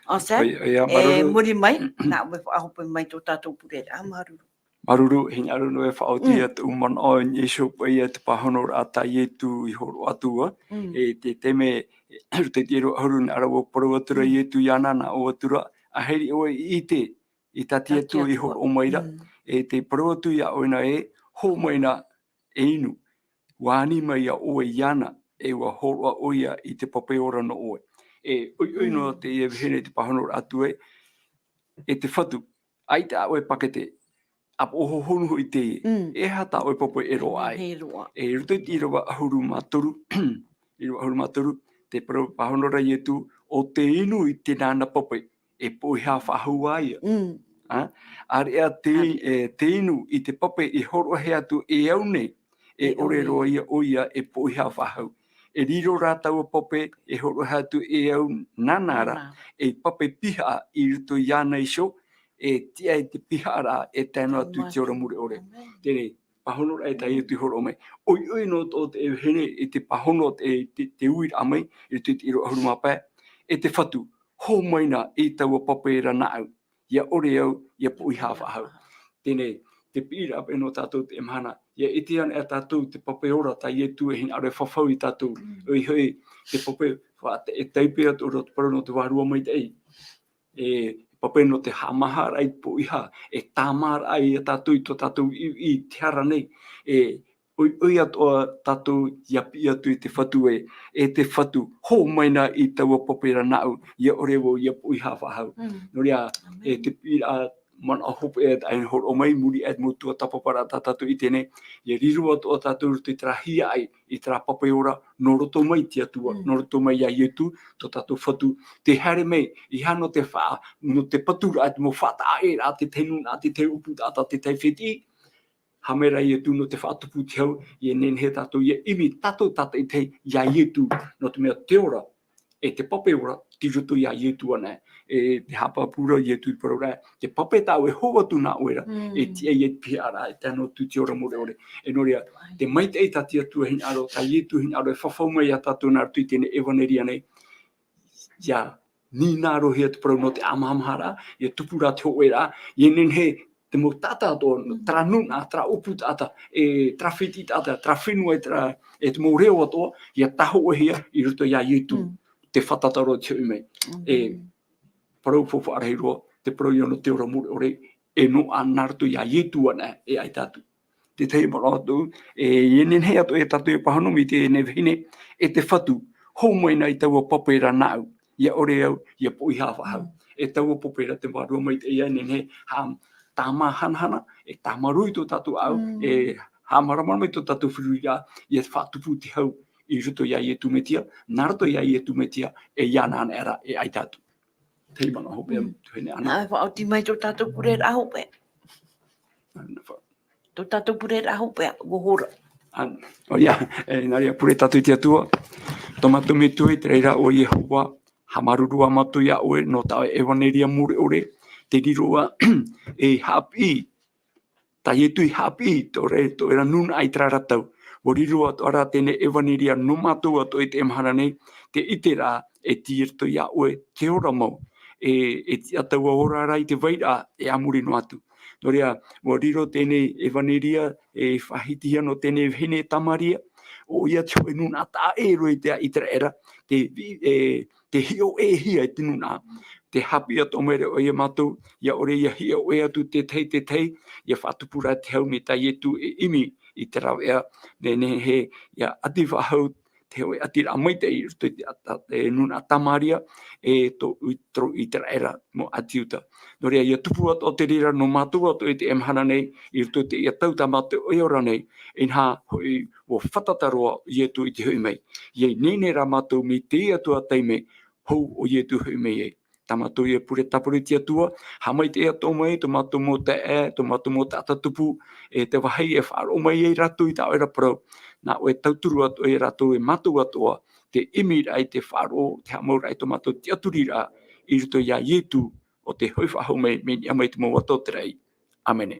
Anselme, ʻoia, ʻoia, e māuruuru. Muri mai, nā ʻoe e faʻahope mai tō tātou pureraʻa, māuruuru. Māuruuru, hinaʻaro noa e faʻaoti Mm. ia tōʻu manaʻo i niʻa iho paʻi ia te pāhonoraʻa tā Ietu i hōroʻa atu ā. Mm. E te taime, e, roto i te ʻīrava ʻahuru nā reira ʻua parau atu ra Mm. Ietu iāna, nā ʻō atu ra, ʻa hiri ʻoe i ʻite, i tā te Atua i hōroʻa mai ra. Mm. E tē parau atu iā ʻoe na ē, hō mai na e inu. ʻUa ani mai ʻoe iāna, e ʻua hōroʻa ʻoia i te pape ora nō ʻoe. E ʻoiʻoi noa Mm. teie vahine i te pāhonoraʻa atu ē, e te Fatu, ʻaita ʻoe pakete, ʻapo hohonu hoʻi teie, Mm. e aha tā ʻoe pape e roaʻa ai. E roaʻa. E roto i te ʻīrava ʻahuru mā toru, ʻīrava ʻahuru mā toru, tē parau pāhono ra Ietu, ʻo tē inu i te nānā pape, e poʻihā faʻahou ā ia. Mm. Ā, ʻāreʻa tē, ʻĀreʻa. E, tē inu i te pape i hōroʻahia atu e au nei, e ʻore roa ia ʻoia e poʻihā faʻahou. E riro rā taua pape e hōroʻahia atu e au nānā ra, Nānā. e pape pihaʻa i roto iāna iho, e tiʻa i te pihaʻaraʻa e tae noa atu i te ora mure ʻore. Amen. Teie, pāhonoraʻa e tā Ietu i hōroʻa mai. ʻOiʻoi noa atoʻa te vahine i te pāhono te, te, te uiraʻa mai, i roto i te ʻīrava ʻahuru mā pae. E te Fatu, hō mai na i taua pape ra nāʻu. ʻIa ʻore au, ʻia poʻihā faʻahou. Teie, te piʻiraʻa paʻi nō tātou teie mahana. ʻIa ʻite anaʻe tātou te pape ora tā Ietu e hinaʻaro e fafau ia tātou. Mm. ʻOia hoʻi, te pape, faʻa-, e taipe atu ra te parau nō te vārua maitaʻi. E pape nō te haʻamāharaʻa i te poʻihā, e tāmāraʻa ia tātou i tō tātou ʻī, i te hara nei, e ʻoiʻoi atoʻa tātou ʻia piʻi atu i te Fatu ē, e te Fatu, hō mai na i taua pape ra nāʻu, ʻia ʻore vau ʻia poʻihā faʻahou. Mm. Nō reira, Amen. e te piʻiraʻa manaʻo hopeʻa e hōroʻa mai, muri aʻe i te mau tuatāpaparaʻa tā tātou i ʻite nei, ʻia riro atoʻa tātou i roto i terā hiaʻai, i terā pape ora, nō roto mai te Atua, Mm. nō roto mai iā Ietu, tō tātou Fatu, tē haere mai, ʻeiaha nō te fa-, nō te paturaʻa, te mau faʻataʻaʻēraʻa, te tahi nūnaʻa, te tahi ʻōpū taʻata, te tahi fētiʻi, haʻamau ra Ietu nō te faʻatupu i te hau, ʻia nehenehe tātou ʻia ʻimi tātou tātaʻitahi iā Ietu, nō te mea te ora, e te pape ora, tei roto iā Ietu anaʻe. E te haʻapāpū ra Ietu i te parau ra, te pape tāʻu e hō atu nā ʻoe ra, Mm. e tiʻa ia i te pihaʻaraʻa, e tae noa atu i te ora mure ʻore. E nō reira, te maitaʻi tā te Atua hinaʻaro, tā Ietu hinaʻaro e fafau mai iā tātou nā roto i teie ʻevaneria nei. ʻIa nīnarohia te parau nō te ʻāmahamaharaʻa, ʻia tupu ra te hōʻēraʻa, ʻia nehenehe te mau taʻata atoʻa, Mm. terā nūnaʻa, terā ʻōpū taʻata, e terā fētiʻi taʻata, terā fenua, e terā, e te mau reo atoʻa, ʻia tāhōʻēhia i roto iā Ietu, Mm. te fātata roa te hoʻi mai. Mm. E parau faufaʻa rahi roa, te parau ia nō te ora mure ʻore, e noaʻa nā roto iā Ietu anaʻe, e ʻaita atu. Te tahi manaʻo atu, e, ʻia nehenehe atoʻa tātou e pāhono mai i teie nei vahine, e te Fatu, hou mai na i taua pape ra nāʻu, ʻia ʻore au, ʻia poʻihā faʻahou. E taua pape ra te vārua maitaʻi ʻia nehenehe, haʻatāmāhanahana, e tāmarū i tō tātou ʻāʻau, e haʻamāramarama i tō tātou feruriraʻa, ʻia faʻatupu te hau i roto iā Ietu Metia, nā roto iā Ietu Metia, e iāna anaʻe ra e ʻaita atu. Te manaʻo hope, tuahine Ana. Nā, faʻaoti mai tō tātou pureraʻa hope. Nā, fa- Tō tātou pureraʻa hope, ʻua hora. Ana, ʻoia, e, nā reira, pure tātou i te Atua. Tō mātou Metua i te raʻi ra ʻo Iehova, haʻamāuruuru ā mātou iā ʻoe, nō tā ʻoe ʻevaneria mure ʻore, te riro ā, e haʻapiʻi, tā Ietu i haʻapiʻi, tō re-, tō ʻoe ra nūnaʻa i terā ra tau. ʻUa riro atoʻa ra teie ʻevaneria nō mātou atoʻa i teie mahana nei, te ʻiteraʻa e tei roto iā ʻoe te ora mau. E, e tiʻa taua ora ra i te vairaʻa e a muri noa atu. Nō reira, ʻua riro teie ʻevaneria, e faʻahitihia nō teie vahine Tamaria, ʻoia te hōʻē nūnaʻa taʻa ʻē roa i te ʻĪteraʻera, te vi-, e, te hiʻo-ʻē-hia i te nūnaʻa. Te haʻapiʻi atoʻa mai ra ʻoia iā mātou, ʻia ʻore ʻia hiʻo-ʻē atu te tahi, te tahi, ʻia faʻatupu ra te hau mai tā Ietu e ʻimi i te rāveʻa, nehenehe ʻia ʻati faʻahou, te hōʻē ʻatiraʻa maitaʻi i roto i te ʻata-, e, nūnaʻa Tamaria, e, tō, i, tō ʻĪteraʻera mau ʻāti Iuta. Nō reira, ʻia tupu atoʻa te reira nō mātou atoʻa i teie mahana nei, i roto i teie tau tā mātou e ora nei, inaha hoʻi, ʻua fātata roa Ietu i te hoʻi mai. ʻIa ineine rā mātou mai teie atu ā taime, hou ʻo Ietu hoʻi mai ai. Tā mātou ia pure tāpura i te Atua, haʻamaitaʻi atoʻa mai tō mātou mau taeaʻe, tō mātou mau taʻata tupu, e te vāhi e faʻaroʻo mai ai rātou i tā ʻoe ra parau. Nā ʻoe e tauturu atoʻa ia rātou e mātou atoʻa, te ʻimiraʻa i te faʻaroʻo, te haʻamauraʻa i tō mātou tiʻaturiraʻa, i roto iā Ietu, ʻo te hoʻi faʻahou mai, mea niʻa mai i te mau atoʻa o te raʻi. ʻĀmene.